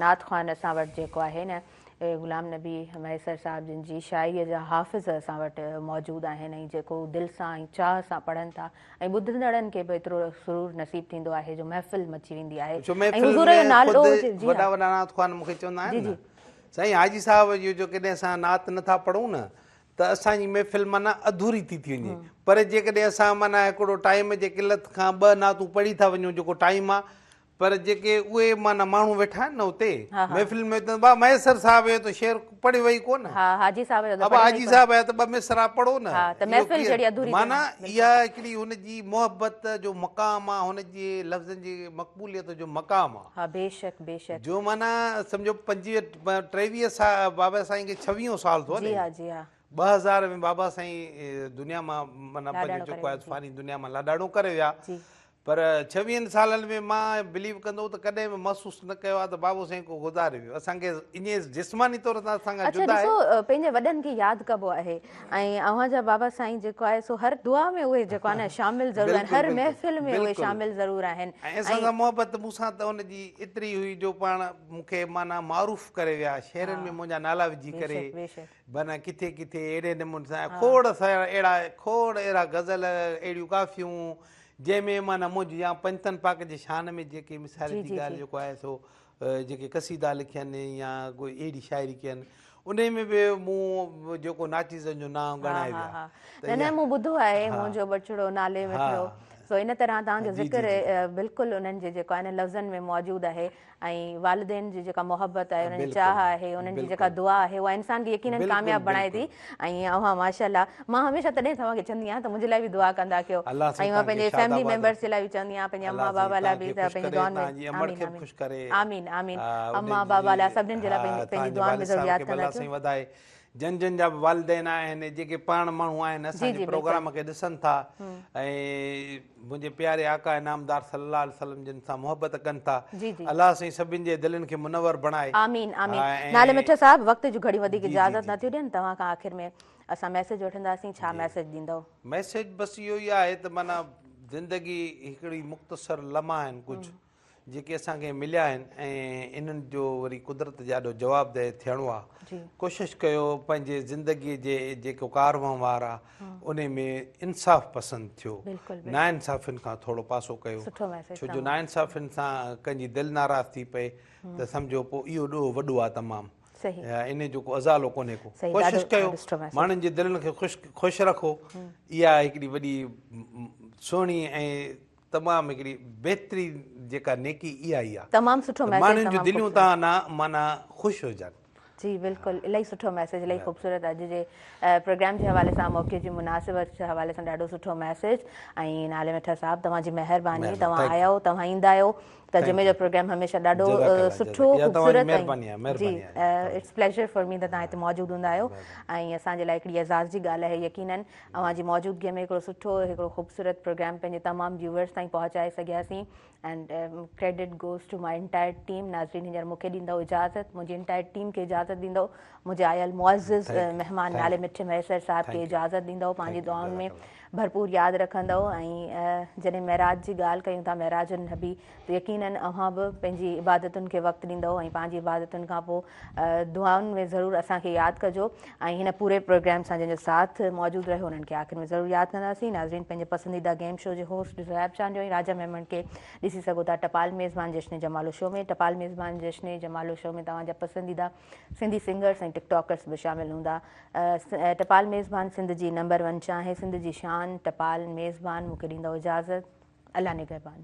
نعت خوان اسان وٽ جيڪو آهي نه غلام نبي مهيسر صاحب جن جي شاعريء جا حافظ اسان وٽ موجود آهن ۽ جيڪو دل سان ۽ چاهه سان پڙهن ٿا ۽ ٻڌندڙن کي به ايترو سرور نصيب ٿيندو آهي جو محفل مچي ويندي آهي ڇو ۽ محفل حضور ۾ جو نالو خود هجي جي وڏا ها وڏا نعت خوان مون کي چوندا جي آهن جي نه سائين حاجي صاحب جو جو ڪڏهن اسان نعت نٿا پڙهون نه ته اسان جي محفل معنيٰ اڌوري ٿي ٿي وڃي پر جيڪڏهن اسان معنيٰ هڪڙو ٽائيم جي قلت کان ٻه نعتون پڙهي ٿا وڃون جيڪو ٽائيم آ پر جيڪي اهي معنيٰ ماڻهو ويٺا آهن نه اتي محفل ۾ ته با مهيسر صاحب جو ته شعر پڙهيو ئي ڪونه. ها حاجي صاحب جو ته ابا پڙهيو ئي حاجي ڪونه. صاحب جا ته ٻه مصرع پڙهو نه. ها ته اهو محفل ڪيئن جهڙي اڌوري ٿي معنيٰ وڃي. اها هڪڙي هن جي محبت جو مقام آ هن جي لفظن جي مقبوليت جو مقام آ. ها بيشڪ بيشڪ. جو معنيٰ سمجهو پنجويهه ٽيويهه سال بابا سائين کي ڇويهون سال ٿو جي هلي. ها جي ها. 2000 ۾ بابا سائين دنيا مان معنيٰ لاڏاڻو پنهنجو ڪري جيڪو آهي ويا. فاني دنيا مان لاڏاڻو ڪري ويا. جي. پر ڇويهن سالن ۾ مان بليو ڪندو ته ڪڏهن به محسوس نه ڪيو آهي ته بابو سائين ڪو گذاري ويو. اسان کي ائين جسماني طور تان اسان کان اڇا جدا آهي. ڏسو پنهنجي وڏن کي ياد ڪبو آهي ۽ اوهان جا بابا سائين جيڪو آهي سو هر دعا ۾ اهي جيڪو آهي نه شامل ضرور آهن بلڪل هر بلڪل محفل ۾ اهي بلڪل شامل ضرور آهن ۽ اسان ۽ سان محبت مون سان ته ان جي ايتري هئي جو پاڻ مون کي معنيٰ معروف ڪري ويا شعرن ها ۾ منهنجا نالا وجهي ڪري بيشڪ بيشڪ معنيٰ ڪٿي ڪٿي اهڙي نموني سان ها کوڙ سارا اهڙا کوڙ اهڙا غزل اهڙيون ڪافيون جنهن ۾ معنيٰ منهنجي يا پنجتن پاڪ جي شان ۾ جيڪي مثال جي جي جي ڳالهه جي جيڪو آهي سو جيڪي قصيدا لکين يا ڪوئي اهڙي شاعري ڪين انهي ۾ به مون جيڪو ناچيزن جو نانء ها ڳڻائي ها ويا ها ته نه نه اها مون ٻڌو آهي ها منهنجو ٻچڙو نالي ها مٺڙو سو ان طرح توهان جو جي جي ذڪر جي بلڪل انهن جي جيڪو آهي نه لفظن ۾ موجود آهي ۽ والدين جي جيڪا محبت آهي انهن جي بلڪل چاهه آهي انهن جي جيڪا بلڪل دعا آهي اها انسان کي يقينن بلڪل ڪامياب بڻائي ٿي بلڪل ۽ اوهان ماشاءالله مان هميشه تڏهن توهان کي چوندي آهيان ته منهنجي لاء به دعا ڪندا ڪيو الله ۽ سائين مان توهان کي پنهنجي شاد فيملي آباد ميمبرس رکي جي لاء به چوندي آهيان پنهنجي الله اما سائين بابا لاء توهان به کي ته خوش پنهنجي ڪري دعائن ۾ توهان جي امڙ آمين کي به آمين خوش ڪري آمين آمين ها اما انهن بابا جي لاء سڀني جي لاء ها پنهنجي توهان جي دعائن ۾ والد ضرور صاحب ياد کي به ڪندا الله ڪيو سائين وڌائي جن جن جا به والدين آهن جيڪي پاڻ ماڻهو آهن جي اسان جي جي بلڪل پروگرام کي ڏسن ٿا ۽ منهنجي پياري آقا انعامدار صلي الله عليه وسلم جن سان محبت ڪن ٿا جي جي الله سائين سڀن جي دلين کي منور بڻائي آمين آمين نالي ۽ مٺ صاحب وقت جون گهڙيون وڌيڪ جي جي اجازت جي نٿيون ڏين توهان کان آخر ۾ اسان ميسيج وٺنداسين ڇا جي ميسيج ڏيندؤ. ميسيج بس اهو ئي آهي ته معنيٰ زندگي هڪڙي مختصر لمحا آهن ڪجهه جيڪي اسان کي مليا آهن ۽ انهن جو وري قدرت جي آڏو جوابده ٿيڻو آ. ڪوشش ڪيو پنهنجي زندگي جي جيڪو ڪار وهنوار آ انهي ۾ انصاف پسند ٿيو ناانصافين کان ٿورو پاسو ڪيو ڇو جو ناانصافين سان ڪنهن جي دل ناراض ٿي پئي ته سمجهو پوء اهو ڏوهه وڏو آ تمام. انهي جو ڪو ازالو ڪونهي ڪو. ڪوشش ڪيو ماڻهن جي دلين کي خوش خوش رکو اها هڪڙي وڏي سهڻي ۽ تمام هڪڙي بهترين جيڪا نيڪي اها ئي آهي. تمام سٺو ميسيج ماڻهن جون دليون تان نه معنيٰ خوش هجن. جي بلڪل الاهي سٺو ميسيج الاهي خوبصورت اڄ جي پروگرام جي حوالي سان موقعي جي مناسبت جي حوالي سان ڏاڍو سٺو ميسيج ۽ نالي مٺا صاحب توهان جي مهرباني توهان آيا توهان ايندا آهيو ته جمعي جو پروگرام هميشه ڏاڍو سٺو خوبصورت ۽ جي it's pleasure for me ته توهان هتي موجود هوندا آهيو ۽ اسان جي لاء هڪڙي اعزاز جي ڳالهه آهي يقينن اوهان جي موجودگي ۾ هڪڙو سٺو هڪڙو خوبصورت پروگرام پنهنجي تمام ويوئرس تائين پهچائي سگهياسين and credit goes to my entire team ناظرين هينئر مون کي ڏيندؤ اجازت منهنجي انٽائر ٽيم کي اجازت ڏيندؤ منهنجي آيل معزز مهمان نالي مٺي مهيسر صاحب کي اجازت ڏيندؤ پنهنجي دعائن ۾ ڀرپور ياد رکندؤ ۽ جڏهن معراج جي ڳالهه ڪيون ٿا معراج النبي ته يقينن اوهان به پنهنجي عبادتن کي وقت ڏيندؤ ۽ پنهنجي عبادتن کان پوء دعائن ۾ ضرور اسان کي ياد ڪجو ۽ هن پوري پروگرام سان جنهن جو ساٿ موجود رهيو انهن کي آخر ۾ ضرور ياد ڪنداسين. ناظرين پنهنجي پسنديده گيم شو جي هوسٽ زوهيب چانڊيو ۽ راجا ميمڻ کي ڏسي سگهو ٿا ٽپال ميزبان جشن جمالو شو ۾ ٽپال ميزبان جشن جمالو شو ۾ توهان جا پسنديده سنڌي سنگرس ۽ ٽڪ ٽاڪرس به شامل هوندا ٽپال ميزبان سنڌ جي نمبر ون چانهه سنڌ جي شان ٽپال ميزبان مون کي ڏيندؤ اجازت الله نگهبان.